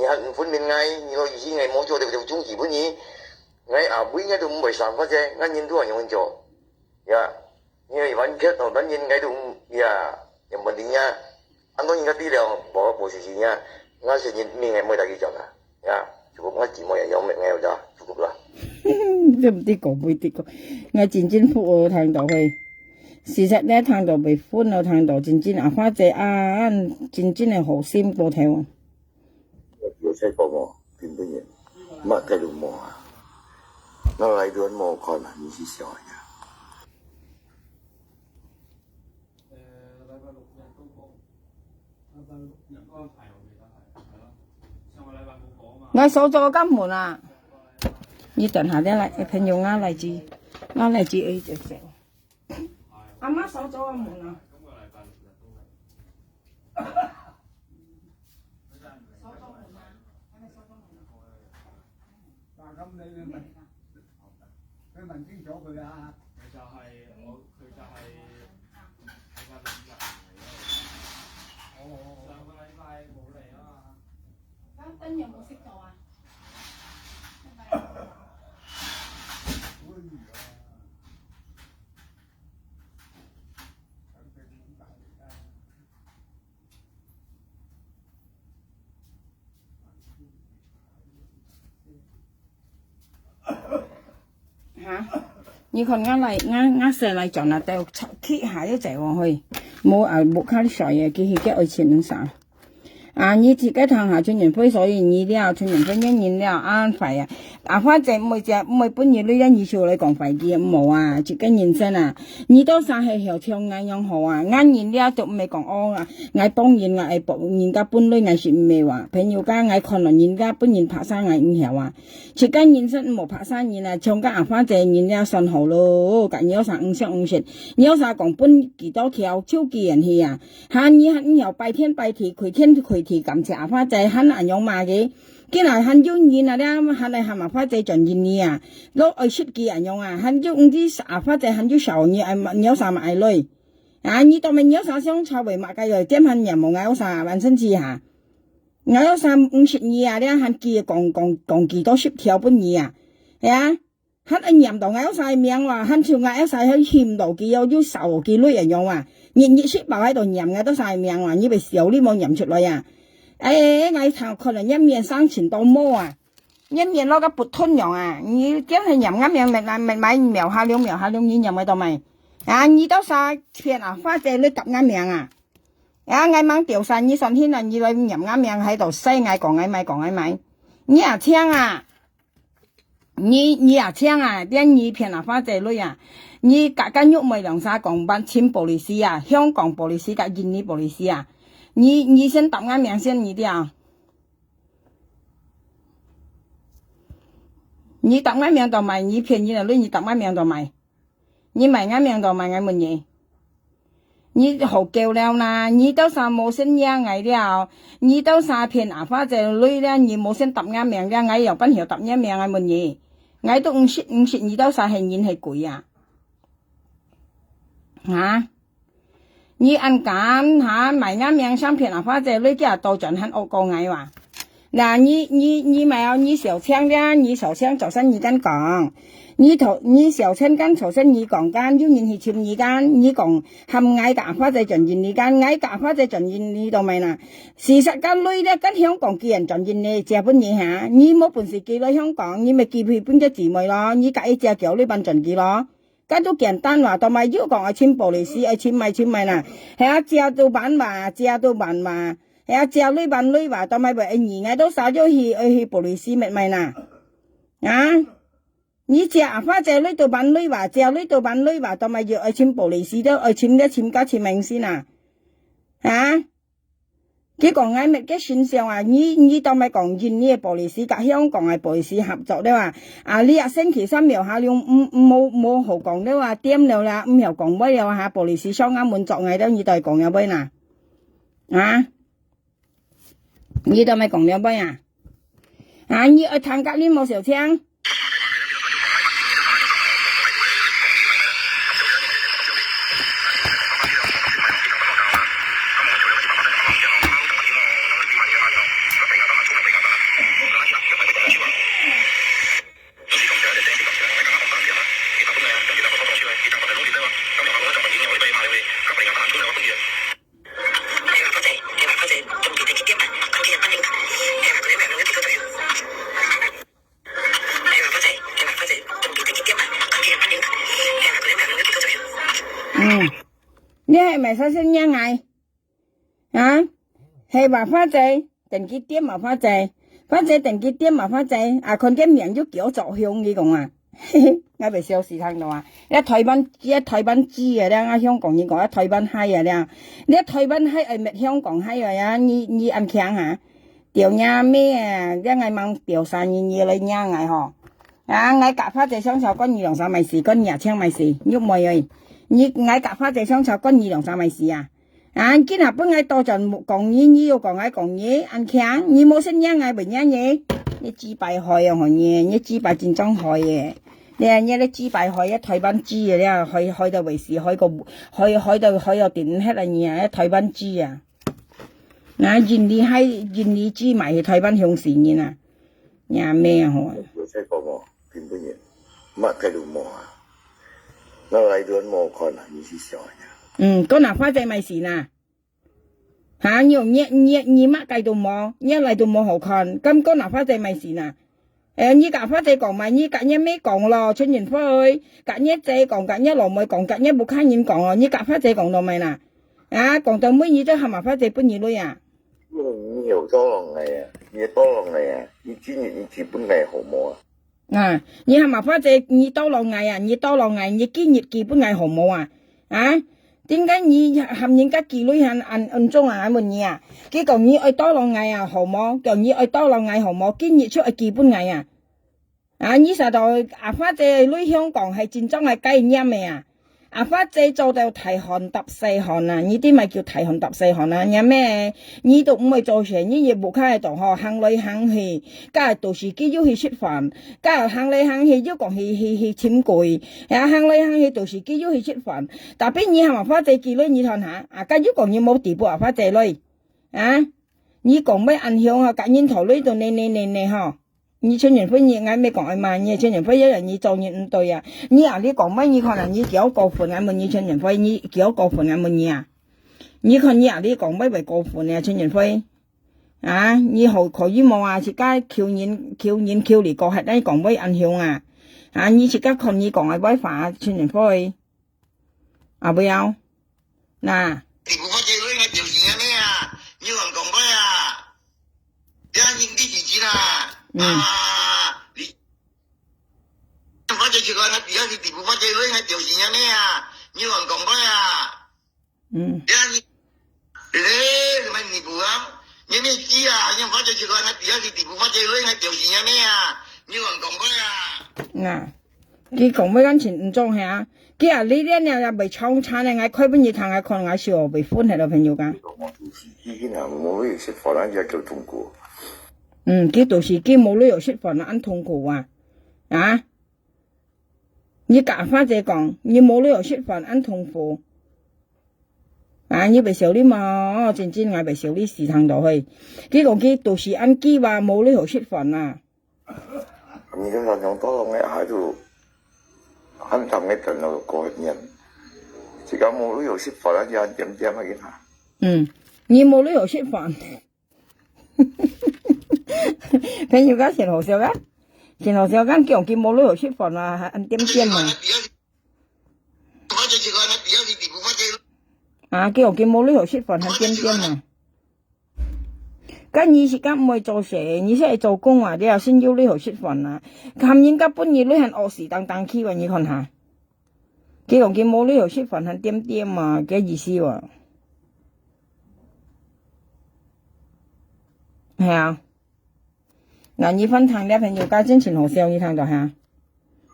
你還毋分辨𠊎，你老意思𠊎無做著中氣分你，𠊎阿妹𠊎都毋會生活噻，𠊎人都恁樣做，呀，你會完全哦，完全𠊎都毋，呀，有問題呀，恁多人家知了，無無事情呀，𠊎是人命𠊎毋會帶佢走啊，呀，就講𠊎姊妹也有命𠊎有啦，就講啦。你毋知講，毋知講，𠊎真正服務聽到嘿。事實咧，聽到袂分咯，聽到真正啊，花姐啊，真正个好心過頭。該个無，平平个，嘛，該个無啊。那來段無看啊，你是笑呀？來手做个門啊！你等下再來，朋友啊，來接，啊，來接，哎，姐姐。阿媽手做个門啊！嗱，咁你，你問，你問清楚佢啊。佢就係，我，佢就係，佢就係兩日嚟咯。哦，哦，哦。上個禮拜冇嚟啊嘛。間燈有冇熄到啊？哎呀，等佢咁大力啊！哈？你看𠊎來，𠊎，𠊎先來轉啊，到屋企下一隻往去，無啊，屋下水个，佢去个愛錢毋少。啊，你自家聽下陳仁輝，所以你了，陳仁輝个人了，恁壞啊！阿花姐毋會食，毋會分你鐳啊，你就來講壞佢，無啊，自家人生啊！你到時係曉像𠊎樣好啊！𠊎人了都毋係講哦啊，𠊎幫人，𠊎愛幫人家分鐳，𠊎是毋係哇？朋友家，𠊎看了人家分人拍生，𠊎毋曉啊！ 自家人生無拍生人啊，像个阿花姐人了算好咯，甲你有啥毋想毋識，你有啥講分幾多條，就幾人去啊？哈，你還毋曉拜天拜地，跪天跪地，感謝阿花姐，還恁樣罵个？今日還有人啊，了還來喊阿花姐轉人你啊？老愛惜佢恁樣啊？還有毋知阿花姐還有少你，愛你有啥嘛愛累？啊，你當面你有啥想吵話嘛，該有點還念無，𠊎有啥萬生氣哈？ 𠊎有啥毋識你啊？你還記得講，講，講幾多十條分你啊？係啊？還愛念到𠊎有啥个名哇？還像𠊎有啥个欠到佢哦，又少佢鐳恁樣哇？日日食飽喺度念𠊎多啥个名哇？你會笑你無念出來啊？哎，𠊎頭看了你面生情到毛啊！你面落个不吞樣啊！你點係念𠊎名，乜買，乜買秒下兩秒下兩，你念个到買？啊，你到啥騙啊？花姐你答𠊎名啊？ 啊，𠊎吂調查你算，現在你來念𠊎名，喺度洗𠊎，講𠊎買，講𠊎買。你也請啊！你，你也請啊！連你騙阿花姐鐳啊！你甲甲玉妹兩儕講，扮尋police啊！香港police甲印尼police啊！你，你先答𠊎名先，你知啊？你答𠊎名做麼个？你騙人啊鐳，你答𠊎名做麼个？ 你買𠊎名做麼个？𠊎問你。你好夠了啦！你到時無信仰𠊎了，你到時騙阿花姐鐳了，你無信答𠊎名了，𠊎有辦法答你名？𠊎問你，𠊎都毋識，毋識你到時係人係鬼啊？哈？ 你恁敢哈，買𠊎名相騙啊，花姐鐳，佢啊倒轉還惡過𠊎哇！那你，你，你買哦，你小強呀，你小強早先你敢講，你頭，你小強敢早先你講，敢有人去尋你敢，你講喊𠊎甲花姐轉印尼敢，𠊎甲花姐轉印尼到買啦。事實甲鐳咧，甲香港既然轉印尼，借分你哈，你無本事寄來香港，你咪寄去分隻姊妹咯，你甲一隻腳你搬轉去咯。 該都簡單哇，到買又講愛尋police，愛尋買尋買啦，係啊，借都辦哇，借都辦哇，係啊，借鐳辦鐳哇，到買會愛你，𠊎都啥就去，愛去police乜買啦，啊？你借阿花姐鐳都辦鐳哇，借鐳都辦鐳哇，到買又愛尋police，都愛尋个尋甲尋明先啊，啊？ 佢講𠊎乜个形象啊，你，你當係講印尼个police甲香港个police合作了啊？啊，你啊星期三了下，你毋，毋，無，無好講了啊，點了啦，毋曉講話了啊，police上啊門捉𠊎了，你到底講了未啦？啊？你當係講了未啊？啊，你愛聽甲你無小聽？ 嗯，你係毋係使先仰𠊎？啊？係話花姐，等佢點話花姐，花姐等佢點嘛，花姐啊，看佢名就叫做香，你講啊，嘿嘿，𠊎會笑死聽到啊！這台灣，這台灣豬啊，這啊香港人講，這台灣嗨啊，這，這台灣嗨愛滅香港嗨啊呀！你你恁強啊？掉你咩啊！這𠊎望掉三年你來惹𠊎吼！啊，𠊎佮花姐相吵，關你兩儕麼事，關若青麼事，玉妹欸！你𠊎佮花姐相吵，關你兩儕麼事啊？啊，今下分𠊎倒轉講你，你又講𠊎講你，恁強，你無識惹𠊎會惹你？你雞排害哦，你，你雞排真正害耶！你，你个雞排害个台灣豬啊，你害害到會死，害个害害到害到頂忒啊你啊！台灣豬啊！啊，印尼海印尼豬賣去台灣香死人啊！你阿妹啊吼！有在講哦，根本也，嘛態度無啊。那來都無看啊，你是笑呀？嗯，講若花姐麼事啦？ 哈，你你你你麼个都無，你來都無好看，敢講若花姐麼事啦？誒，你佮花姐講嘛，你佮若妹講咯，陳雲輝，佮若姐講，佮若老妹講，佮若屋下人講咯，你佮花姐講到麼啦？啊，講到尾你就喊若花姐分你鐳啊？你有多浪來啊？你多浪來啊？你今日你基本來好無啊？ 啊，你喊若花姐，你倒落𠊎啊，你倒落𠊎，你今日寄分𠊎好無啊？啊，點解你喊人家寄鐳還恁恁重啊？𠊎問你啊，佢講你愛倒落𠊎啊，好無？叫你愛倒落𠊎好無？今日就愛寄分𠊎啊！啊，你曉得阿花姐來香港係真正个戒嚴个啊！ 阿花姐做到大漢搭細漢啊，你知麼个叫大漢搭細漢啊？若妹，你都毋會做事，你也無開到吼，行來行去，該都係佢又去食飯，該行來行去又講去去去尋鬼，啊，行來行去都係佢又去食飯。Tapi你喊阿花姐寄鐳你看下，啊，該又講你無地步阿花姐來，啊，你講愛恁樣啊，該人頭鐳都呢呢呢呢吼。 你陳雲輝，你𠊎毋係講愛罵你，陳雲輝，這人你做人毋對啊！你啊，你講麼个？你看啊，你幾過分啊！問你陳雲輝，你幾過分啊！問你啊！你看你啊，你講麼个會過分啊！陳雲輝，啊，你好可以無啊？自家求人求人求你過，還愛講麼个恁樣啊？啊，你自家看你講个麼个話啊，陳雲輝。 啊，毋要。那。你不發這鐳還表示啊咩啊？你亂講話啊！這樣你自己啦。嗯。啊，你發這出來，那表示你不發這鐳還表示啊咩啊？你亂講話啊！嗯。這樣你，誒，什麼你不啊？你沒記啊？你發這出來，那表示你不發這鐳還表示啊咩啊？你亂講話啊！那。 佢講話敢真毋中聽，佢啊，你這樣也袂唱慘个，𠊎開分你聽，𠊎看𠊎笑會昏忒咯，朋友家。你講無都市，佢今日無鐳有食飯，人家叫痛苦。嗯，佢都市，佢無鐳有食飯，恁痛苦啊！啊？你佮花姐講，你無鐳有食飯，恁痛苦。啊，你袂笑你嘛？真真，𠊎袂笑你死聽到嘿。佢講佢都市恁飢啊，無鐳有食飯啊。 你跟老娘多弄个，還都還談个等了過年，自家無鐳有食飯啊，就點點啊，佢哈。嗯，你無鐳有食飯。朋友家真好笑个，真好笑个，叫佢無鐳有食飯啊，還點點嘛。啊，叫佢無鐳有食飯，還點點嘛。 該你自家毋會做事，你係愛做工啊，你也先有鐳好食飯啊。喊人家分你鐳還惡死當當去啊，你看下。佢講佢無鐳好食飯，還點點啊，該意思啊。係啊。那你翻聽這朋友家真真好笑，你聽到哈？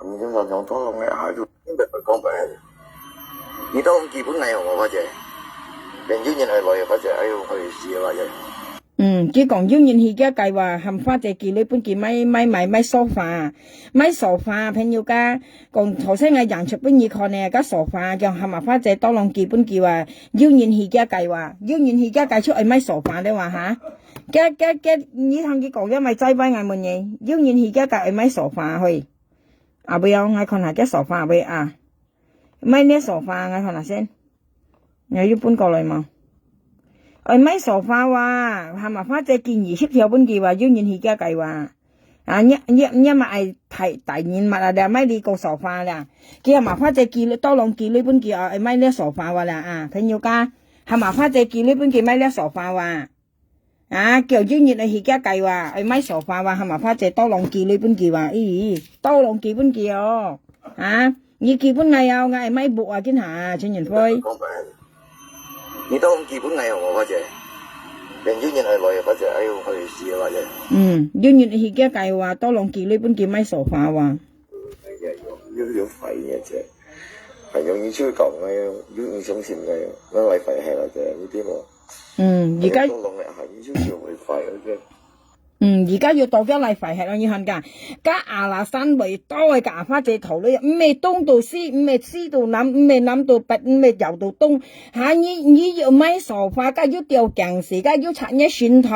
你跟老娘討論个，還就應該講白。你都基本來用我發覺，連有人來來發覺，哎喲，可以死了，發覺。嗯，佢講有人去佢个話，喊花姐寄鐳分佢買買買買沙發，買沙發，朋友家講頭先个影出分你看呢，个沙發，叫喊阿花姐多浪寄分佢話，有人去佢个話，有人去佢个就愛買沙發了話哈。佢佢佢，你同佢講，要買再買，𠊎問你，有人去佢个愛買沙發去。 啊，毋要，𠊎看下个沙發毋啊。買這沙發，𠊎看下先。𠊎有搬過來無？愛買沙發哇，喊阿花姐寄二十條分佢哇，有人去佢个哇。啊，你你你嘛愛大大人嘛啦，買這個沙發啦。佢喊阿花姐寄多浪寄鐳分佢啊，愛買這沙發哇啦啊，朋友家，喊阿花姐寄鐳分佢買這沙發哇。啊，叫有人愛去佢該哇，愛買沙發哇，喊阿花姐多挵寄鐳分佢哇，咦，多挵寄分佢哦。啊，你寄分𠊎哦，𠊎愛買屋啊，今下陳仁輝。你多挵寄分𠊎哦，花姐。連有人愛來，花姐，哎喲，我要死了，花姐。嗯，有人愛去佢該哇，多挵寄鐳分佢買沙發哇。哎呀，有有有壞个姐，還有你就講个，有你相信个，那來壞害了姐，你知無？嗯，而家。多挵个還，你就就會壞个姐。 嗯，而家又倒轉來壞忒咯，你看个，該阿拉山位多个个阿花姐頭鐳，毋係東到西，毋係西到南，毋係南到北，毋係搖到東。哈，你你又買沙發，該又吊鏡時，該又擦你身體，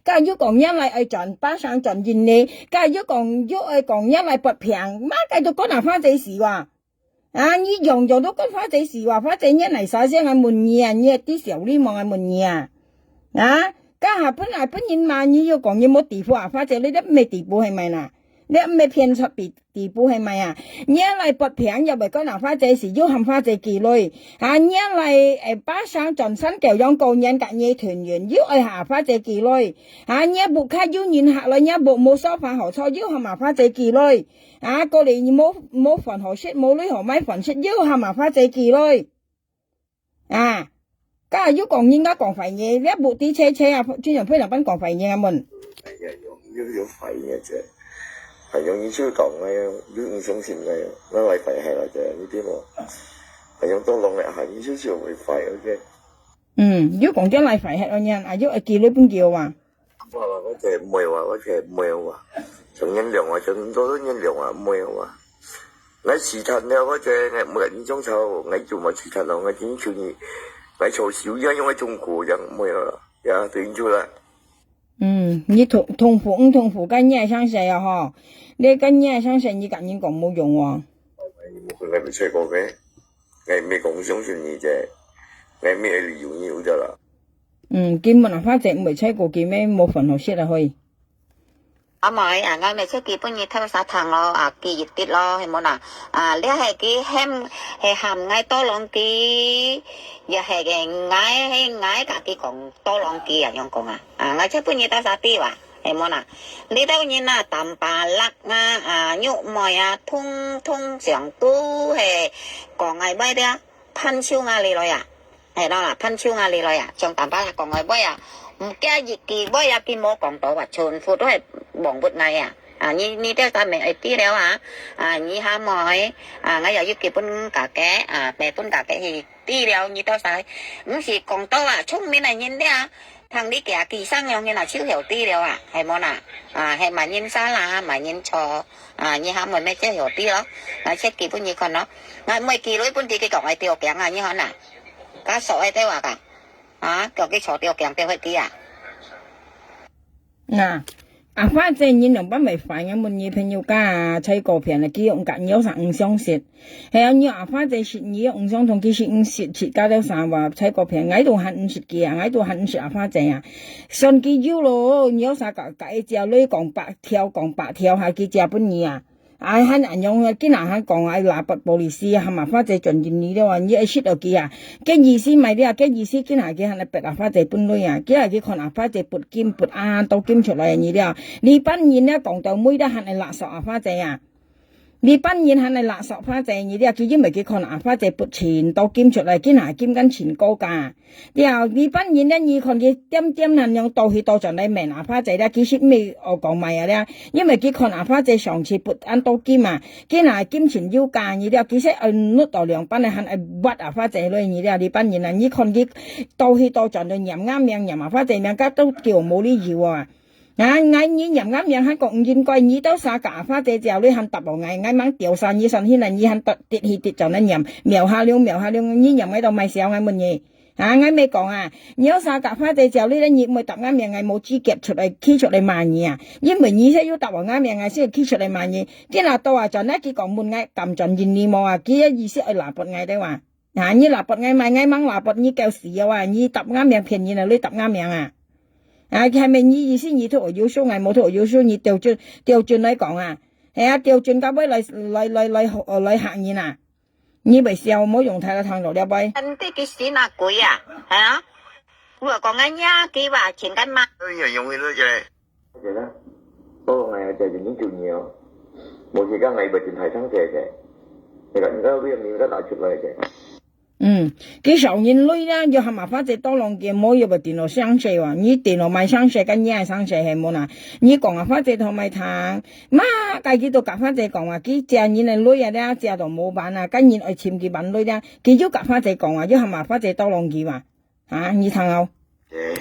該又講你來愛轉巴生轉印尼，該又講又愛講你來發病，麼个都關阿花姐事哇！ 啊，你樣樣都關花姐事哇，花姐你哪儕先啊問你啊，你係知曉你無啊問你啊？啊，該下本來本人罵你又講你無地步啊，花姐你這毋係地步係咪啦？你毋係騙出地地步係咪啊？你來發病又毋係關啊花姐事，又喊花姐寄鐳，啊，你來誒巴生轉山狗養狗年隔夜團圓，又愛下花姐寄鐳，啊，你屋下有人客來，你屋無沙發好坐，又喊啊花姐寄鐳。 啊，過來你無無飯好食，無鐳好買飯食，又喊阿花姐寄鐳。啊，該又講人家講壞話，這屋底車車啊，經常分人班講壞話啊問。哎呀，有有有壞个姐，還有你就講个，有你相信个，那來壞害了姐，你知無？還有多挵个，還有就就會壞个姐。嗯，又講叫來壞害了呢，啊，又愛寄鐳分佢啊。 哇，我這妹哇，我這妹哇，像原諒啊，像多多原諒啊，妹哇。𠊎試探了，我這𠊎每日你種草，𠊎就無試探了，𠊎真求你，𠊎求求樣樣个中國樣妹啦，呀，對你就啦。嗯，你痛痛苦，嗯痛苦，該你還想誰啊吼？你該你還想誰？你跟人講無用哦。你無可能會錯過个，𠊎沒講相信你這，𠊎沒理由你有的啦。 嗯，根本啊，花姐毋會錯過，佢乜無飯好食啊，嘿。阿妹啊，𠊎乜出去分你偷沙糖咯，啊，寄一滴咯，係無啦？啊，這係佢喊，係喊𠊎多挵寄，也係个𠊎，係𠊎甲佢講多挵寄啊，樣講啊？啊，𠊎出分你多沙滴哇，係無啦？你兜人啊，淡巴辣啊，啊，肉妹啊，通通上都係講𠊎買了，潘秋雅你來啊。 係咯啦，潘秋雅你來啊，像淡巴辣講个話啊，毋驚一句話啊，佢無講到啊，全部都係罔物𠊎啊。啊，你你兜儕乜愛知了啊，啊，你下妹，啊，𠊎又要寄分家己，啊，買分家己去知了，你兜儕，毋係講到啊，聰明个人了啊，聽你厥寄生樣，你若就曉知了啊，係無啦？啊，係麼人salah，麼人錯，啊，你下妹乜就曉知咯，𠊎切寄分你看咯，𠊎毋會寄鐳分佢，佢講愛吊頸啊，你看啊。 該所愛兜啊个，啊，叫佢坐吊頸吊去知啊。啊，阿花姐，你兩班會煩，𠊎問你朋友家採購片啊，佢用甲你有啥毋相識？係啊，你阿花姐識你有毋相同，佢識毋識自家兜啥話採購片，𠊎都還毋識佢啊，𠊎都還毋識阿花姐啊。算佢有咯，你有啥甲甲一隻女講百條，講百條，還佢借分你啊？ 啊，還恁樣啊，今日還講啊，拉拔policy啊，喊阿花姐轉印尼了啊，你愛識到佢啊。該意思麼个啊，該意思今日佢還愛逼阿花姐分鐳啊，今日佢看阿花姐拔金，拔恁多金出來你了。你班人了講到尾了還愛勒索阿花姐啊。你班人還愛勒索花姐你了，佢因為佢看阿花姐拔盡多金出來，今日金敢盡高價。 了，你班人呢，你看佢點點恁樣倒去倒轉來問阿花姐了，其實毋係愛講麼个啊了，因為佢看阿花姐上次拔恁多金啊，佢若金錢有價你了，其實愛搦到兩班个還愛挖阿花姐鐳你了，你班人啊，你看佢倒去倒轉來念𠊎名，念阿花姐名，該都叫無理由啊。啊，𠊎你念𠊎名還講毋應該，你兜儕甲阿花姐借鐳還答無𠊎，𠊎吂調查你上去呢，你還跌跌去跌轉來念，秒下了，秒下了，你念𠊎到賣笑，𠊎問你。 啊，𠊎乜講啊，你有啥甲花姐借鐳咧，你毋會答𠊎名，𠊎無資格出來，企出來罵你啊。因為你先有答𠊎名，𠊎先企出來罵你。今日到啊，轉來佢講問𠊎敢轉印尼無啊，佢个意思愛拉拔𠊎對哇。啊，你拉拔𠊎嘛，𠊎吂拉拔你，狗屎啊！你答𠊎名騙人啊，你答𠊎名啊。啊，係咪你意思你討有數，𠊎無討有數，你調轉，調轉來講啊。係啊，調轉到尾來，來，來，來，來嚇人啊。 你會笑，無用大家聽到了喂。你个死哪鬼啊？係啊？我講个呀，佢話請緊嘛。哎呀，容易了，姐。姐啦，哦，哎呀，姐姐，你救你哦。我是講哎，不真太傷姐姐。那个，你看，不要，你看拿出来姐。嗯，佢少人類啦，又喊阿花姐多浪个，無又不電腦上市哇。你電腦賣上市，跟你愛上市係無啦？你講阿花姐同埋聽，嘛，該佢都甲花姐講啊，佢借人个類啊，了借到無辦啊，跟人愛尋佢辦類啦，佢又甲花姐講啊，又喊阿花姐多浪个嘛。 啊，你聽哦。姐，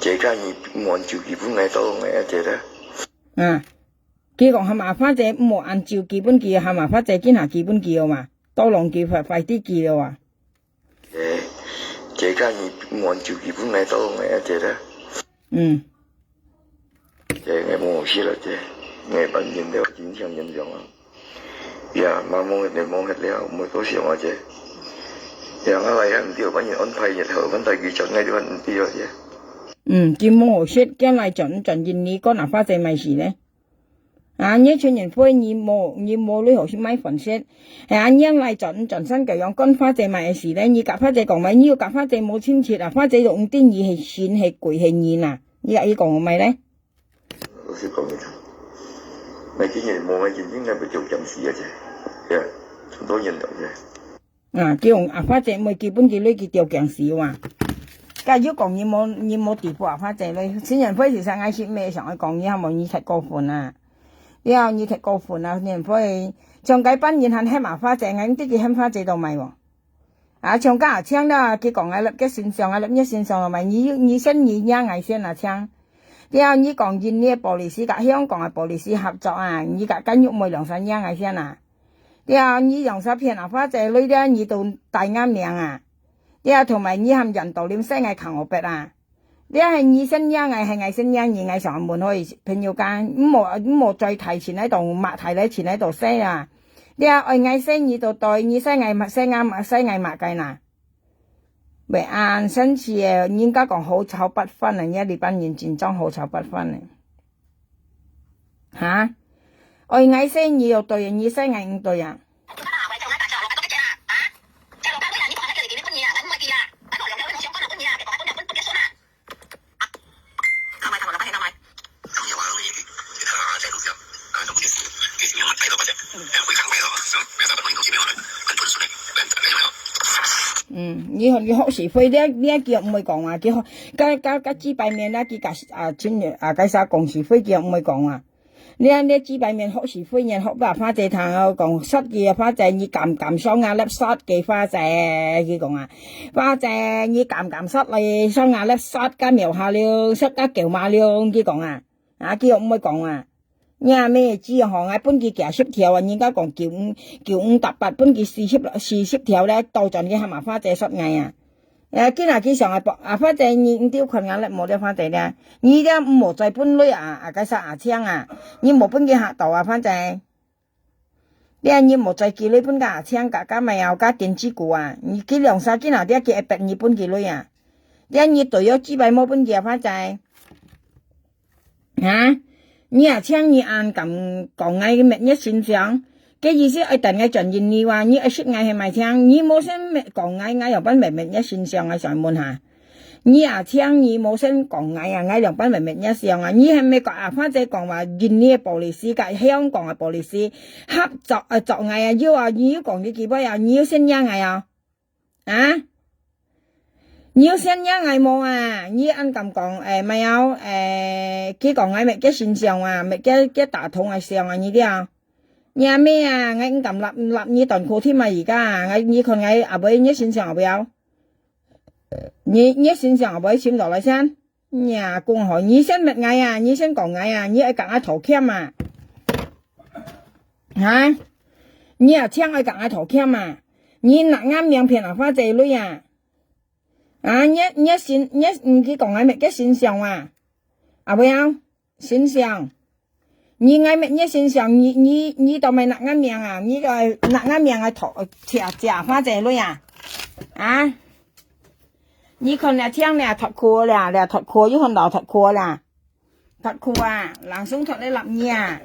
姐，該你莫按照基本个到我个姐啦。啊，佢講喊阿花姐莫按照基本佢，喊阿花姐今下基本佢哦嘛，到浪佢快快啲佢了啊。姐，姐，該你莫按照基本个到我个姐啦。嗯。 姐，𠊎無好食了，姐。𠊎半年了，真正嚴重啊。呀，媽無忒了，無忒了，毋會過想啊，姐。呀，𠊎來還毋對，半年安排日後，安排佢轉，𠊎就還毋對啊，姐。嗯，佢無好食，將來轉，轉印尼，講阿花姐買事呢。啊，你全年會，你無，你無鐳好去買飯食。哎呀，你來轉，轉山狗樣，講花姐買个事呢，你甲花姐講買，你又甲花姐無親切啊，花姐又毋知你係神係鬼係人啊，你甲佢講買呢？ 老實講你聽，𠊎今年無買真正个會條件死啊，姐。呀，很多人了，姐。啊，叫阿花姐買基本佢鐳佢條件死哇。該又講你無，你無地步啊，花姐咧，新年會時常愛食咩，想愛講你，還無你忒過分啊。了，你忒過分啊，新年會，像該班人還喊阿花姐，𠊎毋知佢喊花姐到買無？ 啊，像該阿青啦，佢講𠊎立个身上，𠊎立你身上啊嘛，你，你先你贏𠊎先啊，青。了，你講印尼个policy佮香港个policy合作啊，你佮干玉妹兩儕贏𠊎先啊。了，你兩儕騙阿花姐鐳了，你都帶𠊎命啊。了，同埋你含印度人使𠊎扛我bet啊。 這係你先贏𠊎，係𠊎先贏你，𠊎想問好朋友間，毋好，毋好再提錢來度，抹提來錢來度使啊。這愛𠊎使你就對，你使𠊎抹，使𠊎抹，使𠊎抹个啦。會恁生氣个，人家講好吵八番啊，你這班人真正好吵八番呢。哈？愛𠊎使你就對，你使𠊎毋對啊？ 嗯，你，你學是非，你，你叫毋會講啊，佢學，該，該，該幾百年啊，佢甲，啊，真，啊，該啥講是非，佢毋會講啊。你，你幾百年學是非，你學甲花姐聽哦，講殺佢个花姐，你敢敢上啊，粒殺佢花姐，佢講啊，花姐，你敢敢殺來，上啊，粒殺甲廟下了，殺甲狗嫲了，佢講啊，啊，佢毋會講啊。 若咩子吼，𠊎分佢幾十條啊，人家講九五，九五搭八，分佢四十，四十條咧，倒轉去喊阿花姐殺𠊎啊。啊，今仔日上啊，阿花姐，你毋知看𠊎咧，無咧花姐咧，你咧毋好再分類啊，啊，該啥阿青啊，你無分佢嚇到啊，花姐。你啊，你無再寄類分个阿青，甲，甲咩啊，甲電子股啊，你寄兩三斤啊，你啊，佢會逼你分佢類啊。你啊，你隊友幾擺無分佢啊，花姐。 哈？你也請你恁敢講𠊎个蜜月新娘，該意思愛等𠊎轉印尼哇，你愛識𠊎係毋係聽？你無先講𠊎，𠊎樣般蜜，蜜月新娘啊，想問下。你也請你無先講𠊎啊，𠊎樣般蜜，蜜月新娘啊，你還毋係講啊，花姐講話印尼个policy，甲香港个policy，合作啊，作𠊎啊，有啊，你有講你幾擺啊，你有先贏𠊎啊？ 啊？你有先贏𠊎無啊？你恁敢講，誒，無啊，誒，佢講𠊎蜜月新娘啊，蜜月，月打通个相啊，你了。你阿妹啊，𠊎毋敢納，納你短褲添啊，而家啊，𠊎，你看𠊎阿妹月新娘後背，你，月新娘後背尋到來先。 你啊，講好，你先搣𠊎啊，你先講𠊎啊，你愛甲𠊎道歉啊？哈？你啊，請愛甲𠊎道歉啊？你拿𠊎名片啊，花姐鐳啊？啊，你，你先，你，你去講𠊎乜个先生啊？啊，毋要，先生。 你𠊎乜，你先生，你，你，你都毋拿𠊎命啊？你个拿𠊎命啊，托，借，借花姐鐳啊？啊？你看了，聽了，脫褲了，了脫褲，又看到脫褲了。脫褲啊，人送脫來納你啊。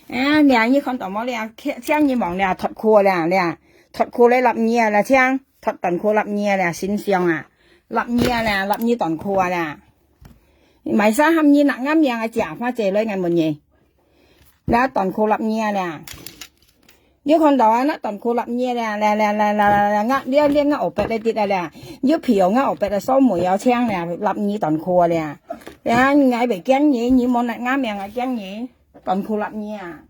啊，了，你看到無了？請，請你望了，脫褲了，了，脫褲來納你啊，了，請，脫短褲納你啊，了，先生啊。立你啊啦，立你短褲啊啦。買衫喊你拿啱樣啊，姐阿花姐來，𠊎問你。啦，短褲立你啊啦。你看到啊，那短褲立你啊啦，啦啦啦啦啦，𠊎，你，你𠊎後背來滴啊啦，你皮哦，𠊎後背來收尾要搶啦，立你短褲啊啦。呀，𠊎袂驚你，你無拿啱樣啊，驚你，短褲立你啊。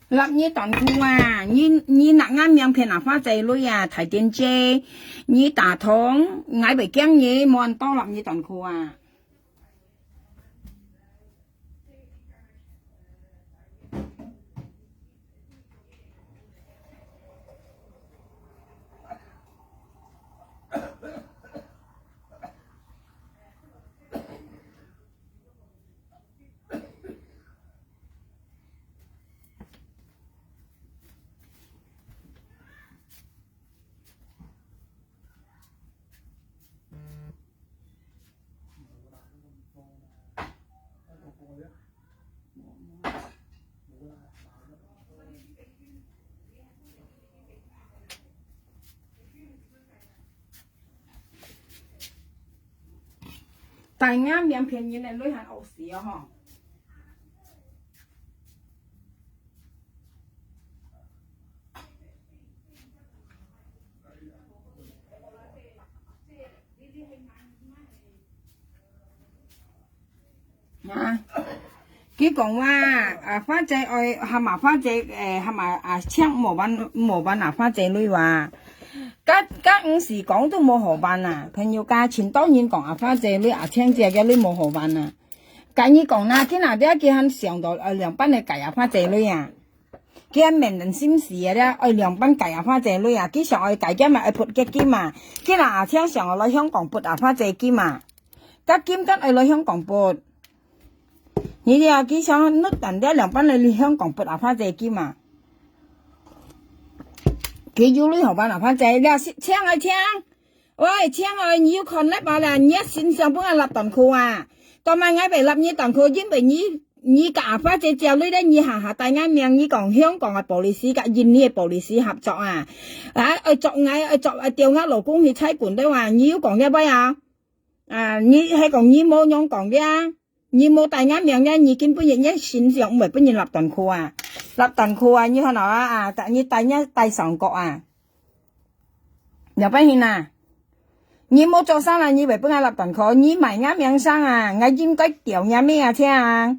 立你短褲啊！你，你拿𠊎名騙阿花姐鐳啊！大癲姐，你打通，𠊎會驚你，無人多立你短褲啊！ 大家名騙人个鐳還惡死哦吼！ 啊，佢講話，啊，花姐愛喊阿花姐，誒，喊阿，阿青無辦，無辦阿花姐鐳哇。該，該毋係講都無好辦啊，朋友家，盡多人講阿花姐鐳，阿青姐个鐳無好辦啊。該你講啦，今仔日佢還想到，呃，兩班个改阿花姐鐳啊。 佢面臨心事啊，了愛兩班改阿花姐鐳啊，佢想愛改兼嘛，愛撥結金嘛。佢若阿青想愛來香港撥阿花姐金嘛，甲金甲愛來香港撥。你了，佢想搦等了兩班來香港撥阿花姐金嘛。佢有鐳好辦阿花姐，了，請啊請。 喂，親愛，你有看咧無啦？你个身上分人立短褲啊！當晚𠊎袂立你短褲，因為你，你甲阿花姐借鐳咧，你下下帶𠊎名，你講香港个police甲印尼个police合作啊！啊，愛捉𠊎，愛捉，愛調𠊎老公去差館咧哇！你有講這位啊？啊，你係講你無樣講个啊？ 你無帶𠊎名个，你今晡日你身上毋會分人立短褲啊？立短褲啊，你看到啊，啊，你帶你帶上角啊？了解hin啊？你無做生啊，你會分𠊎立短褲，你賣𠊎名聲啊，𠊎應該調若妹啊，請啊，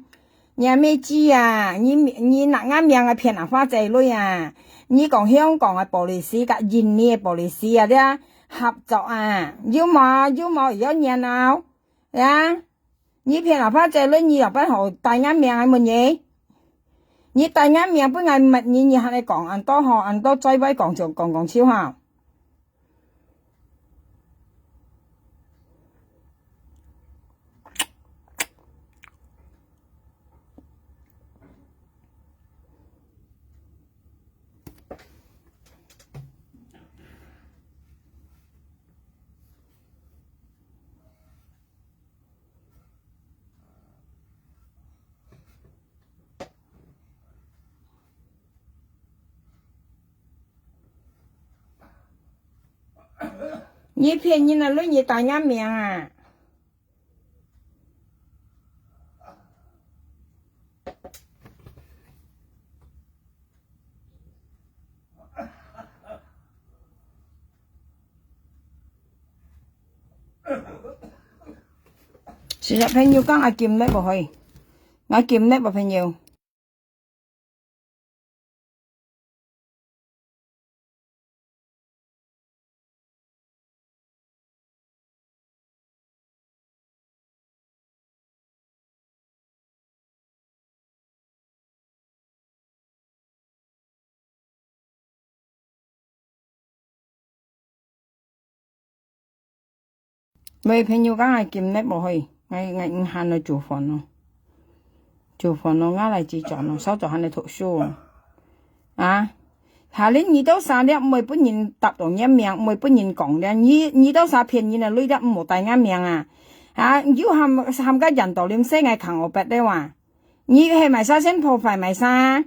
若妹子啊，你，你拿𠊎名啊騙阿花姐鐳啊，你講香港个police甲印尼个police啊，這合作啊，有無？有無？有熱鬧呀？ 你騙阿花姐鐳，你有辦法帶𠊎名來問你？你帶𠊎名分𠊎問你，你還來講恁多吼，恁多嘴歪講就講講笑吼。 你騙人啊，鐳你帶𠊎名啊！ 其實朋友講，𠊎撳咧無可以，𠊎撳咧無朋友。喂，朋友，講𠊎今日無去，𠊎𠊎毋閒來煮飯咯，煮飯咯，𠊎來煮飯咯，稍早還來讀書哦。啊，下輪你兜儕了，毋會分人答到你名，毋會分人講了，你你兜儕騙人个鐳了，毋好帶𠊎名啊！啊，又喊喊个人道林使𠊎扛烏白了哇！你係麼儕先破壞麼儕？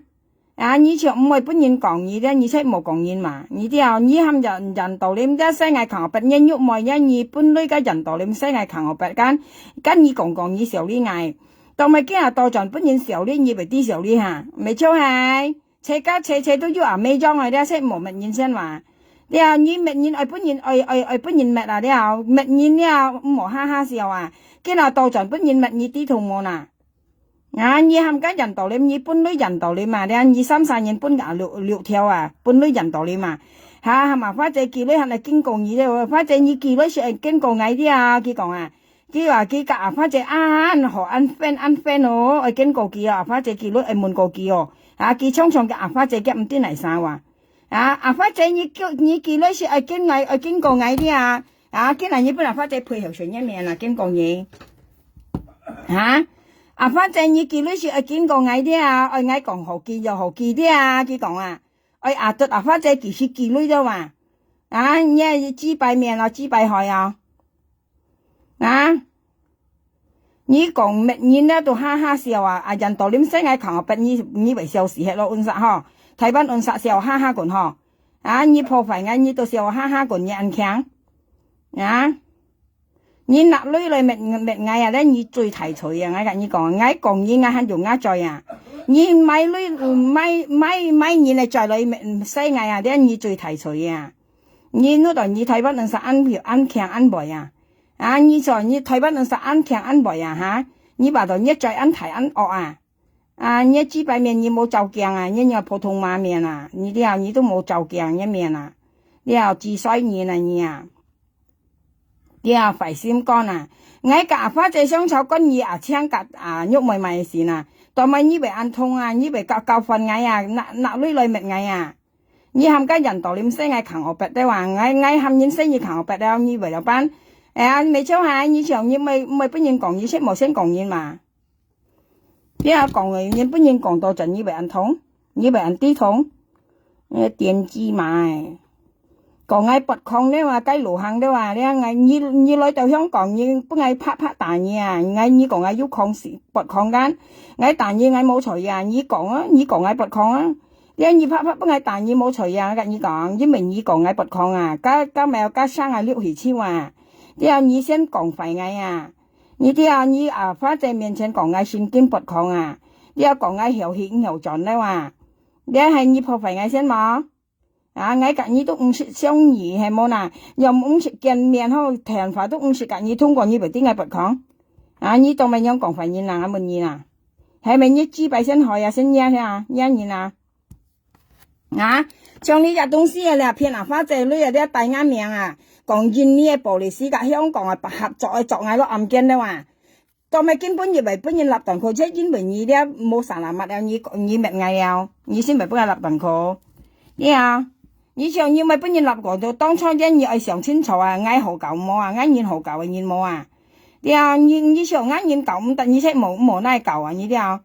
啊，你就毋會分人講你了，你就無講人嘛。你知哦，你喊人人道林了，使𠊎扛烏白，你肉妹了，你分鐳个人道林使𠊎扛烏白，敢敢你講講你笑你𠊎，當麼今下倒轉分人笑你，你會知笑你哈？毋係就係，齊家齊齊都有阿妹樣个了，就無搣人先嘛。了，你搣人愛分人愛愛愛分人搣啊了，搣人了，毋好哈哈笑啊！今下倒轉分人搣你知道無啦？ 啊，你喊个人道林，你分鐳人道林嘛，了你三儕人分啊六六條啊，分鐳人道林嘛。哈，喊阿花姐寄鐳還來警告你了，花姐你寄鐳係愛警告𠊎的啊，佢講啊，佢話佢佮阿花姐恁好恁friend恁friend哦，愛警告佢哦，阿花姐寄鐳愛問過佢哦，啊，佢常常佮阿花姐佢毋知哪儕哇。啊，阿花姐你寄你寄鐳係愛警𠊎愛警告𠊎的啊，啊，今日你分阿花姐配合水面面啊，警告你。 哈？阿花姐，你寄鐳係愛警告𠊎的啊，愛𠊎講好寄就好寄的啊，佢講啊，愛阿德阿花姐其實寄鐳的哇。啊，你係幾百面哦，幾百害哦。啊？你講搣人了都哈哈笑啊，啊，人道林使𠊎扛烏白，你你會笑死忒咯，溫室吼，台灣溫室笑哈哈滾吼。啊，你破壞𠊎，你都笑哈哈滾，你恁強。啊？ 你拿鐳來搣搣𠊎啊，了你最大罪啊！𠊎佮你講，𠊎講你，𠊎還有𠊎罪啊！你買鐳買買買人來再來搣使𠊎啊，了你最大罪啊！你弄到你台灣人煞恁票恁強恁壞啊！啊，你說你台灣人煞恁強恁壞啊哈！你話到你嘴恁大恁惡啊！啊，你幾百面你無照鏡啊，你你普通話面啊，你了你都無照鏡你面啊，了幾衰人啊你啊！ 了，壞心肝啊！𠊎佮阿花姐相吵，管你阿青佮阿玉妹麼个事啊！到尾你會恁痛啊！你會交交還𠊎啊！拿拿鐳來搣𠊎啊！你喊个人道林使𠊎扛烏白了啊！𠊎𠊎喊人使你扛烏白了，你會了辦？哎呀，毋係就係，你想你毋會毋會分人講，你先無先講人嘛？ 你啊講个，你分人講到真，你會恁痛，你會恁知痛，你癲雞嘛！講𠊎發狂了啊，該路行了啊，了𠊎你你來到香港，你分𠊎拍拍打你啊，𠊎你講𠊎有狂死發狂kan，𠊎打你𠊎無罪啊，你講啊，你講𠊎發狂啊，了你拍拍分𠊎打你無罪啊，𠊎你講，因為你講𠊎發狂啊，該該無該生啊六起手啊，了你先講壞𠊎啊！ 你知啊，你阿花姐面前講𠊎神經發狂啊，你又講𠊎曉去毋曉轉了啊，這係你破壞𠊎先無？啊，𠊎佮你都毋識相遇係無啦？又毋識見面吼，電話都毋識佮你通過，你會知𠊎發狂？啊，你當麼樣講壞人啊？𠊎問你啦，係毋係你幾擺先害啊，先惹啊，惹人啊？ 啊，像你這東西啊，這騙阿花姐鐳啊，這帶𠊎名啊，講印尼个police佮香港个合作个捉𠊎落案件了啊！到尾根本就會分人立斷去，就因為你這無selamat了，你你搣𠊎了，你先會分𠊎立斷去。你啊，你想你會分人立過，就當初間你愛想清楚啊，𠊎好搞無啊，𠊎人好搞个人無啊？你啊，你你想𠊎人搞毋得，你才無無哪搞啊，你了。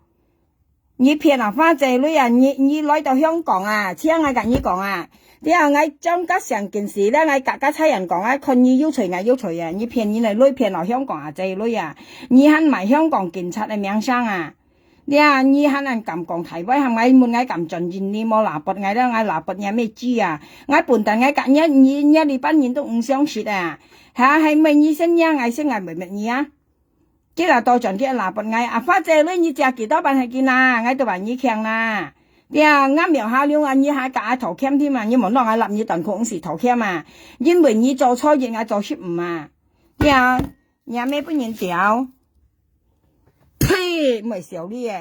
你騙阿花姐鐳啊！你你來到香港啊，請𠊎佮你講啊，了𠊎將該成件事了，𠊎佮該差人講啊，看你有罪𠊎有罪啊！你騙人个鐳，騙到香港阿姐鐳啊！你還賣香港警察个名聲啊！了你還恁敢講大話，喊𠊎問𠊎敢轉印尼無？lapor𠊎了，𠊎lapor若麼子啊！𠊎笨蛋，𠊎佮你你你這班人都毋相識啊！哈，係毋係你先惹𠊎先，𠊎會搣你啊！ 佢啊倒轉去lapor𠊎，阿花姐鐳，你借幾多萬係佢拿？𠊎都話你強啦。了，𠊎無下流啊，你還佮𠊎道歉添啊？你無拿𠊎納你當空時道歉啊？因為你做錯事，𠊎做失誤啊。了，你也無分人屌。呸，毋會笑你誒。